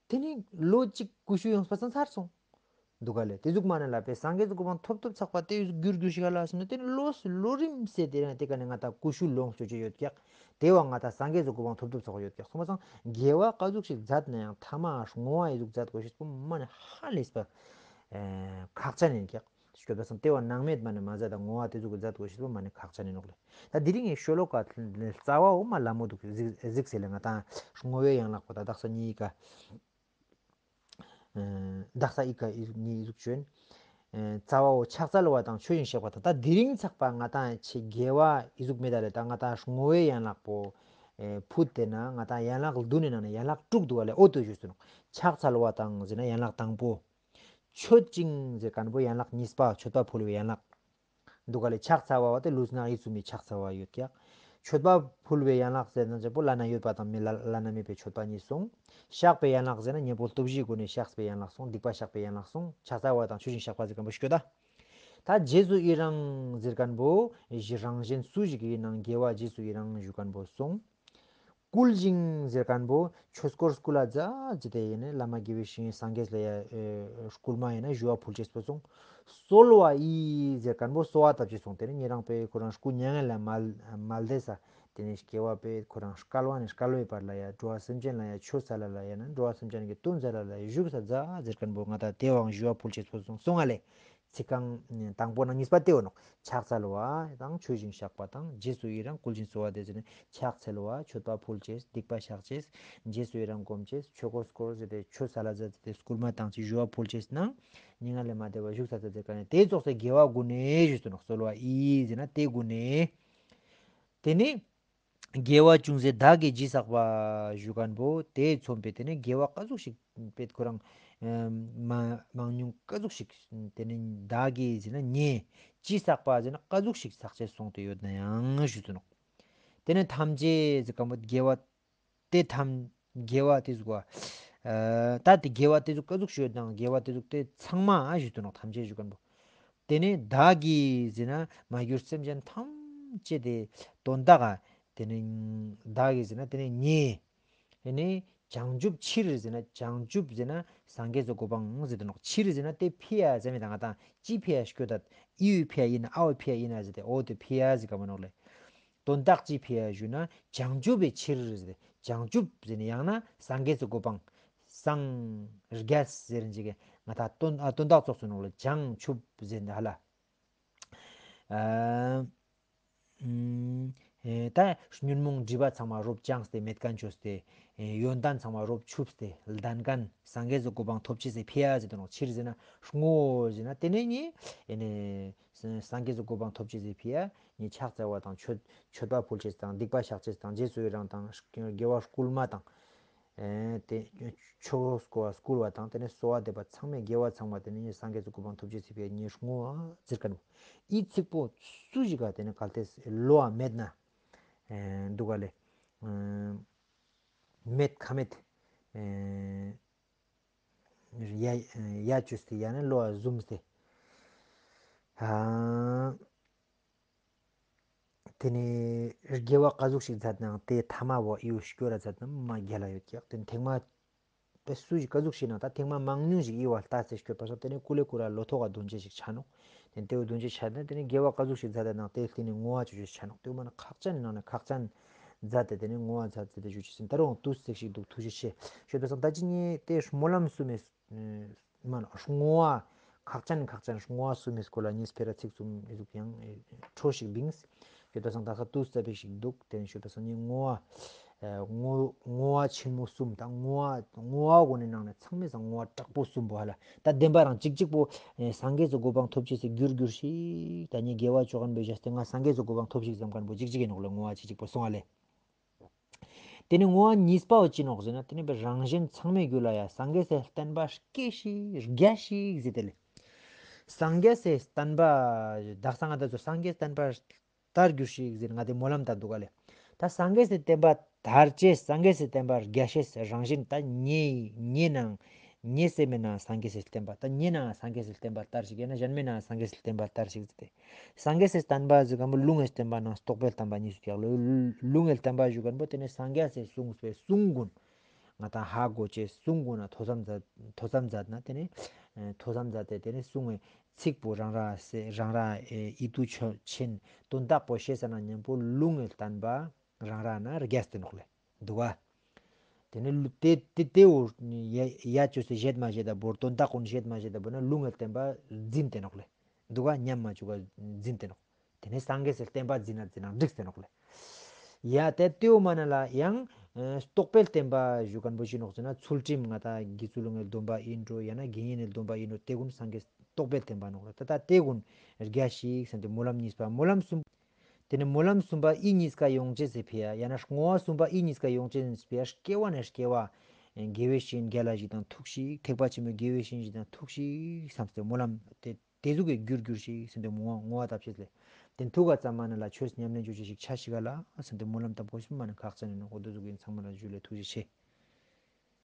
དེ་ནི་ལོ་གཅིག་ཀུ་ཤུ་ཡོང་སྤ་སང་ཚར་སོང་། འདུག་ག་ལེ། དེ་ཟུག་མ་ནས་ལ་པའི་སངས་རྒྱས་སུ་གོ་འཕང་ཐོབ་ཐོབ་ཚགས་པ་དེ་རྒྱུར་རྒྱུ་ཞིག་ག་ལ་སོང་ན་དེ་ནི་ལོ་ལོ་རིམ་སེ་དེ་རང་དེ་ག་ནས་ང་ད་ཀུ་ཤུ་ལོངས་སྤྱོད་ཀྱི་ཡོད་ཀྱག། དེ་བ་ང་ད་སངས་རྒྱས་སུ་གོ་འཕང་ཐོབ་ཐོབ་ཚགས་པ་ཡོད་ཀྱག། སོང་པ་སང་དགེ་བ་ག་ཟུག་ཞིག་མཛད་ན་ཡང་ཐ་མ་བསྔོ་བ་ཡི་ཟུག་མཛད་དགོས་ཤེས་པོ་མ་ནས་ཧ་ལས་པ་ཁག་ཅན་ཡིན་ཀྱག། ཤོད་པ་སང་ལྟེ་བ་སྣང་མེད་མ་ནི་མ་ཟད་དང་ངོ་བ་དེ་ཟུག་གི་མཛད་དགོས་ཤེས་པོ་མ་ནི་ཁག་ཆེ་ནི་ནོག་ལེ། ད་དེ་རིང་ངས་ཤོ་ལོ་ཀ་རྩ་བའོ་མ་ལ་མོ་འདུག་གཟིགས་གཟིགས་ཟེར་ལེ། ང་ཏང་བསྔོ་བའི་ཡན་ལག་པོ་ད་དག་ས་གཉིས་ཀ་དག་ས་ཨི་ཀ་ཨི་ནི་ཨི་ཟུག་བྱོན། རྩ་བའོ་ཕྱག་འཚལ་བ་དང་མཆོད་ཅིང་བཤགས་པ་དང་། ད་དེ་རིང་ཚགས་པ་ང་ཏང་ཆེ་དགེ་བ་ཨི་ཟུག་མེད་ད་ལེ། ད་ང་ཏང་བསྔོ་བའི་ཡན་ལག་པོ་ཕུད་དེ་ན་ང་ཏང་ཡན་ལག་བདུན་ནི་ནང་ནས་ཡན་ལག་དྲུག་འདུག་ག་ལེ། ཨོ་ཏོ་ཞུས་སོ་ནོག། ཕྱག་འཚལ་བ་དང་ཟེར་ན་ཡན་ལག་དང་པོ། མཆོད་ཅིང་ཟེར་མཁན་པོ་ཡན་ལག་གཉིས་པ། མཆོད་པ་ཕུལ་བའི་ཡན་ལག་འདུག་ག་ལེ། ཕྱག་འཚལ་བ་བ་དེ་ལུས་ངག་ཡིད་གསུམ་མི་ཕྱག་འཚལ་བ་ཡོད་ཀྱག། མཆོད་པ་ཕུལ་བའི་ཡན་ལག་ཟེར་ན་ཅེ་པོ་བླ་ན་ཡོད་པ་དང་མི་ལ་བླ་ན་མེད་པའི་མཆོད་པ་གཉིས་སོང་། བཤགས་པའི་ཡན་ལག་ཟེར་ན་གཉེན་པོ་སྟོབས་བཞིའི་སྒོ་ནས་བཤགས་པའི་ཡན་ལག་སོང་། སྡིག་པ་བཤགས་པའི་ཡན་ལག་སོང་། ཕྱག་འཚལ་བ་དང་མཆོད་ཅིང་བཤགས་པ་ཟེར་མཁན་པོ་ཤོད་ད། ད་རྗེས་སུ་ཡི་རང་ཟེར་མཁན་པོ་གཞི་རང་གཞན་སུ་ཞིག་ཡིན་ནང་དགེ་བ་རྗེས་སུ་ཡི་རང་ཞུ་མཁན་པོ་སོང་། བསྐུལ་ཞིང་ཟེར་མཁན་པོ་ཆོས་སྐོར་བསྐུལ་ལ་མཛད་ཅི་སྟེ་ཡིན་ནི་བླ་མ་དགེ་བའི་བཤེས་གཉེན་སངས་རྒྱས་ལ་ཡ་བསྐུལ་མ་ཡིན་ན་ཞུ་བ་ཕུལ་ཅེས་པོ་སོང་། གསོལ་བ་ཡི་ཟེར་མཁན་པོ་གསོལ་བ་བཏབ་ཅེས་སོང་། དེ་ནི་ཉེ་རང་པས་ཁོ་རང་སྐུ་མྱ་ངན་ལས་མ་མ་འདས་ས་དེ་ནི་སྐྱེ་བ་པས་ཁོ་རང་བསྐལ་བ་ནས་བསྐལ་བའི་བར་ལ་ཡ་འགྲོ་བ་སེམས་ཅན་ལ་ཡ་ཆོས་སྩལ་ལ་ལ་ཡ་ན་འགྲོ་བ་སེམས་ཅན་གྱི་དོན་མཛད་ལ་ལ་ཡ་བཞུགས་ས་མཛད་ཟེར་མཁན་པོ་ང་ད་དེ་བའང་ཞུ་བ་ཕུལ་ཅེས་པོ་སོང་སོང་ང་ལས། ཚིག་རྐང་དང་པོ་ནང་གཉིས་པ་དེ་འོ་ནོག། ཕྱག་འཚལ་བ་དང་མཆོད་ཅིང་བཤགས་པ་དང་། རྗེས་སུ་ཡི་རང་བསྐུལ་ཞིང་གསོལ་བ་འདེབས་ཟེར་ནས་ཕྱག་འཚལ་བ་མཆོད་པ་ཕུལ་ཅེས་སྡིག་པ་བཤགས་ཅེས་རྗེས་སུ་ཡི་རང་སྒོམ་ཅེས་ཆོས་འཁོར་བསྐོར་ཟེར་ཏེ་ཆོས་སྩལ་ལ་མཛད་དེ་བསྐུལ་མ་བཏང་ཅེས་ཞུ་བ་ཕུལ་ཅེས་ནང་ཉིན་ལས་མ་བདེ་བ་བཞུགས་ས་ཚ་ཚེ་ག་ནས་དེ་ཙོགས་སེ་དགེ་བ་དགུ་ནས་ཞུས་སོ་ནོག། གསོལ་བ་ཡི་ཟེར་ན་དེ་དགུ་ནས། དེ་ནས། དགེ་བ་ཅུང་ཟད་བདག་གིས་ཅི་བསགས་པ་ཞུ་མཁན་པོ་དེ་མཚོན་པའི་དེ་ནས་དགེ་བ་ག་ཟུག་ཞིག་པེད་ཁོ་རང་མ་མང་ཉུང་ག་ཟུག་ཞིག་དེ་ནས་བདག་གིས་ཟེར་ན་ངས་ཅི་བསགས་པ་ཟེར་ན་ག་ཟུག་ཞིག་བསགས་ཅེས་སོང་དེ་ཡོད་ན་ཡང་ཞུ་ཚུ་ནོག། དེ་ནས་ཐམས་ཅད་ཟེར་མཁན་པོ་དགེ་བ་དེ་ཐམས་དགེ་བ་དེ་ཟུག་བ། ད་དེ་དགེ་བ་དེ་ཟུག་ག་ཟུག་ཞིག་ཡོད་ན་དགེ་བ་དེ་ཟུག་དེ་ཚང་མ་ཞུ་ཚུ་ནོག། ཐམས་ཅད་ཞུ་མཁན་པོ། དེ་ནས་བདག་གིས་ཟེར་ན་མ་གྱུར་སེམས་ཅན་ཐམས་ཅད་དེ་དོན་དག་དེ་ནས་བདག་གིས་ཟེར་ན་དེ་ནས་ངས་དེ་ནས་བྱང་ཆུབ་ཕྱིར་ཟེར་ན་བྱང་ཆུབ་ཟེར་ན་སངས་རྒྱས་སུ་གོ་འཕང་ཟེར་དུ་ནོག། ཕྱིར་ཟེར་ན་དེ་ཕི་ཡ་ཟེར་མི་དང་ང་དང་ཅི་ཕི་ཡ་ཤི་ཀྱོ་ད་ཨི་ཡུ་ཕི་ཡ་ཡིན་ན་ཨའོ་ཕི་ཡ་ཡིན་ན་ཟེར་ཏེ་ཨོ་དེ་ཕི་ཡ་ཟེར་ག་མ་ནོག་ལེ། དོན་དག་ཅི་ཕི་ཡ་ཞུ་ན་བྱང་ཆུབ་པའི་ཕྱིར་ཟེར་ཏེ་བྱང་ཆུབ་ཟེར་ནས་ཡང་ན་སངས་རྒྱས་སུ་གོ་འཕང་སངས་རྒྱས་ཟེར་ནས་ཅིག་ང་དང་དོན་ཨ་དོན་དག་ཙོགས་སུ་ནོག་ལེ། བྱང་ཆུབ་ཟེར་ནས་ཧ་ལ། ཨ། ཨ། ད་ཉོན་མོངས་སྒྲིབ་པ་ཚང་མ་རོབ་བྱང་སྟེ་མེད་མཁན་བཅོས་ཏེ། ཡོན་ཏན་ཚང་མ་རོབ་ཆུབ་སྟེ། ལྡན་མཁན་སངས་རྒྱས་སུ་གོ་འཕང་ཐོབ་ཅེས་སི་ཕི་ཡ་ཟེར་དུ་ནོག། ཕྱིར་ཟེར་ན་བསྔོ་བ་ཟེར་ན་དེ་ནས་ནི། ཨེ་ནས་སངས་རྒྱས་སུ་གོ་འཕང་ཐོབ་ཅེས་སི་ཕི་ཡ་ནི་ཕྱག་འཚལ་བ་དང་མཆོད་མཆོད་པ་ཕུལ་ཅེས་དང་སྡིག་པ་བཤགས་ཅེས་དང་རྗེས་སུ་ཡི་རང་དང་དགེ་བ་བསྐུལ་མ་དང་། ཨེ་དེ་ཆོས་སྐོར་བསྐུལ་བ་དང་དེ་ནས་གསོལ་བ་འདེབས་པ་ཚང་མས་དགེ་བ་ཚང་མ་དེ་ནས་སངས་རྒྱས་སུ་གོ་འཕང་ཐོབ་ཅེས་སི་ཕི་ཡ་ནི་བསྔོ་བ་ཟེར་ག་ནོག། ཨི་ཚིག་པོ་སུ་ཞིག་ག་དེ་ནས་གལ་ཏེ་ལོ་བ་མེད་ན། ཨེ་འདུག་ག་ལེ། ཨེ་མེད་ཁ་མེད། ཨེ་ཡ་ཡ་བཅོས་ཏེ་ཡ་ནི་ལོ་བ་བཟུམ་སྟེ། ཨ། དེ་ནས་དགེ་བ་ག་ཟུག་ཞིག་མཛད་ནའང་དེ་ཐ་མ་བོ་ཨི་བོ་སྐྱོ་ར་མཛད་ན་མ་རྒྱལ་ལ་ཡོད་ཀྱག། དེ་ཐེངས་མ་དཔེ་སུ་ཞིག་ག་ཟུག་ཞིག་ན་ད་ཐེངས་མ་མང་ཉུང་ཞིག་ཨི་བ་ལྟ་ཚེ་སྐྱོ་པ་སོགས་དེ་ནས་ཀུ་ལེ་ཀུ་ར་ལོ་ཐོག་ག་དོན་ཅན་ཞིག་ཆ་ནོག། དེ་དེ་བོ་དོན་ཅན་ཆ་ན་དེ་ནས་དགེ་བ་ག་ཟུག་ཞིག་མཛད་ད་ནང་དེ་ལྟེ་ནས་བསྔོ་བ་ཅོ་ཅོ་ཆ་ནོག། དེ་བོ་མ་ན་ཁག་ཅན་ནང་ནས་ཁག་ཅན་མཛད་དེ་དེ་ནས་བསྔོ་བ་མཛད་དེ་དེ་ཞུ་ཅི་ཟིན་ད་རུང་དུས་ཚིགས་ཤིག་འདུག་ཐུགས་རྗེ་ཆེ་ཞུ་པ་སང་ད་ཅི་ནས་དེ་སྨོན་ལམ་གསུམ་མེད། མ་ན་བསྔོ་བ་ཁག་ཅན་ཁག་ཅན་བསྔོ་བ་གསུམ་མི་སྐོར་ལ་ཉིས་ཕེ་ར་ཚིག་གསུམ་ཨི་ཟུག་ཡང་ཨེ་འཕྲོ་ཞིག་བིངས། ཡོད་པ་སང་ད་ས་ཏུས་ཙ་པིག་ཞིག་འདུག། དེ་ནས་ཡོད་པ་སང་ནི་བསྔོ་བ་ཨེ་བསྔོ་བསྔོ་བ་ཆེན་མོ་གསུམ་དང་བསྔོ་བ་བསྔོ་བ་གོ་ནས་ནང་ནས་ཚང་མའི་སང་བསྔོ་བ་དྲག་པོ་གསུམ་པོ་ཧ་ལ་ད་བདེན་པ་རང་གཅིག་གཅིག་པོ་ཨེ་སངས་རྒྱས་སུ་གོ་འཕང་ཐོབ་ཅེས་སི་རྒྱུར་གྱུར་ཞིག་ད་ནི་དགེ་བ་ཅོ་མཁན་པོའི་ཞལ་ཏེ་ང་སངས་རྒྱས་སུ་གོ་འཕང་ཐོབ་ཞིག་བསམ་མཁན་པོ་གཅིག་གཅིག་ཡིན་ནོག་ལ་བསྔོ་བ་གཅིག་གཅིག་པོ་སོང་ཧ་ལེ། དེ་ནས་བསྔོ་བ་གཉིས་པ་བོ་ཅི་ནོག་ཟེར་ན་དེ་ནས་བས་རང་གཞན་ཚང་མའི་རྒྱུད་ལ་ཡ་སངས་རྒྱས་སི་བསྟན་པ་སྐྱེ་ཞིག་རྒྱས་ཞིག་ཟེར་ཏེ་ལེ། སངས་རྒྱས་སི་བསྟན་པ་དག་ས་ང་ད་ཚོ་སངས་རྒྱས་བསྟན་པ་དར་གྱུར་ཞིག་ཟེར་ང་དེ་སྨོན་ལམ་བཏབ་འདུག་ག་ལེ། ད་སངས་རྒྱས་སི་བསྟན་པ་དར་ཅེས་སངས་རྒྱས་སི་བསྟན་པ་རྒྱས་ཤེས་རང་བཞིན་ད་ཉེ་ཉེ་ནང་ཉེ་སེ་མེད་ན་སངས་རྒྱས་སི་བསྟན་པ་ད་ཉེ་ན་སངས་རྒྱས་སི་བསྟན་པ་དར་ཞིག་ཡིན་ན་གཞན་མེད་ན་སངས་རྒྱས་སི་བསྟན་པ་དར་ཞིག་ཟེར་ཏེ། སངས་རྒྱས་སི་བསྟན་པ་ཟེར་མཁན་པོ་ལུང་གི་བསྟན་པ་ནང་རྟོགས་པའི་བསྟན་པ་གཉིས་སུ་ཀྱག་ལོ། ལུང་གི་བསྟན་པ་ཞུ་མཁན་པོ་དེ་ནི་སངས་རྒྱས་སི་གསུངས་པའི་གསུང་ཀུན། ང་དང་ཧ་གོ་ཅེས་གསུང་ཀུན་ན་ཐོས་བསམ་མཛད་ཐོས་བསམ་མཛད་ན་དེ་ནི་ཐོས་བསམ་མཛད་དེ་དེ་ནི་གསུང་བའི་ཚིག་པོ་རང་ར་སེ་རང་ར་ཨེ་ཡིད་དུ་ཆོ་ཆེན་དོན་དག་པོ་ཤེས་ས་ན་མཉམ་པོ་ལུང་གི་བསྟན་པ་རང་ར་ན་རྒྱས་ཏེ་ནོག་ལེ། འདུག་ག། དེ་ནི་ལུ་དེ་དེ་དེའོ་ཡ་ཡ་ཅོ་སེ་བཞེད་མ་བཞེད་ད་བོར་དོན་དག་ཀུན་བཞེད་མ་བཞེད་ད་བོར་ན་ལུང་གི་བསྟན་པ་འཛིན་ཏེ་ནོག་ལེ། འདུག་ག་ཉམས་མ་བཅུག་ག་འཛིན་ཏེ་ནོག། དེ་ནས་སངས་རྒྱས་སི་བསྟན་པ་འཛིན་ན་འཛིན་ན་འགྲིག་སྟེ་ནོག་ལེ། ཡ་དེ་ལྟེའུ་མ་ན་ལ་ཡང་། ཨ་རྟོགས་པའི་བསྟན་པ་ཞུ་མཁན་པོ་ཅི་ནོག་ཟེར་ན། ཚུལ་ཁྲིམས་ང་ད་དགེ་ཚུལ་སློང་ངི་སྡོམ་པ་ཡིན་འགྲོ། ཡང་ན་དགེ་བསྙེན་ནི་སྡོམ་པ་ཡིན་འགྲོ། དེ་ཀུན་སངས་རྒྱས་རྟོགས་པའི་བསྟན་པ་ནོག་ལེ། ད་ད་དེ་ཀུན་རྒྱ་ཞིག་ཟེར་ཏེ་སྨོན་ལམ་གཉིས་པ། སྨོན་ལམ་གསུམ། དེ་ནས་སྨོན་ལམ་གསུམ་པ་ཨི་གཉིས་ཀ་ཡོང་ཅེས་སི་ཕི་ཡ། ཡང་ན་བསྔོ་བ་གསུམ་པ་ཨི་གཉིས་ཀ་ཡོང་ཅེས་སི་ཕི་ཡ། སྐྱེ་བ་ནས་སྐྱེ་བ། དགེ་བའི་བཤེས་གཉེན་རྒྱལ་ལ་ཞིག་དང་ཐུག་ཤིག། ཐེག་པ་ཆེན་པོའི་དགེ་བའི་བཤེས་གཉེན་ཞིག་དང་ཐུག་ཤིག་བསམ་སྟེ་སྨོན་ལམ་དེ་དེ་ཟུག་གི་རྒྱུར་གྱུར་ཤིག་ཟེར་ཏེ་བསྔོ་བ་བསྔོ་བ་བཏབ་ཅེས་ལེ། དེ་ཐུག་ག་ཙམ་མ་ན་ལ་ཆོས་ཉམས་ལེན་བཅོ་ཅེས་ཤིག་ཆ་ཤིག་ག་ལ་ཟེར་ཏེ་སྨོན་ལམ་བཏབ་དགོས་ཤིག་མ་ན་ཁག་ཅན་ནི་ནོག། འོ་དེ་ཟུག་གི་ཚང་མ་ལ་ཇུ་ལེ་ཐུགས་རྗེ་ཆེ།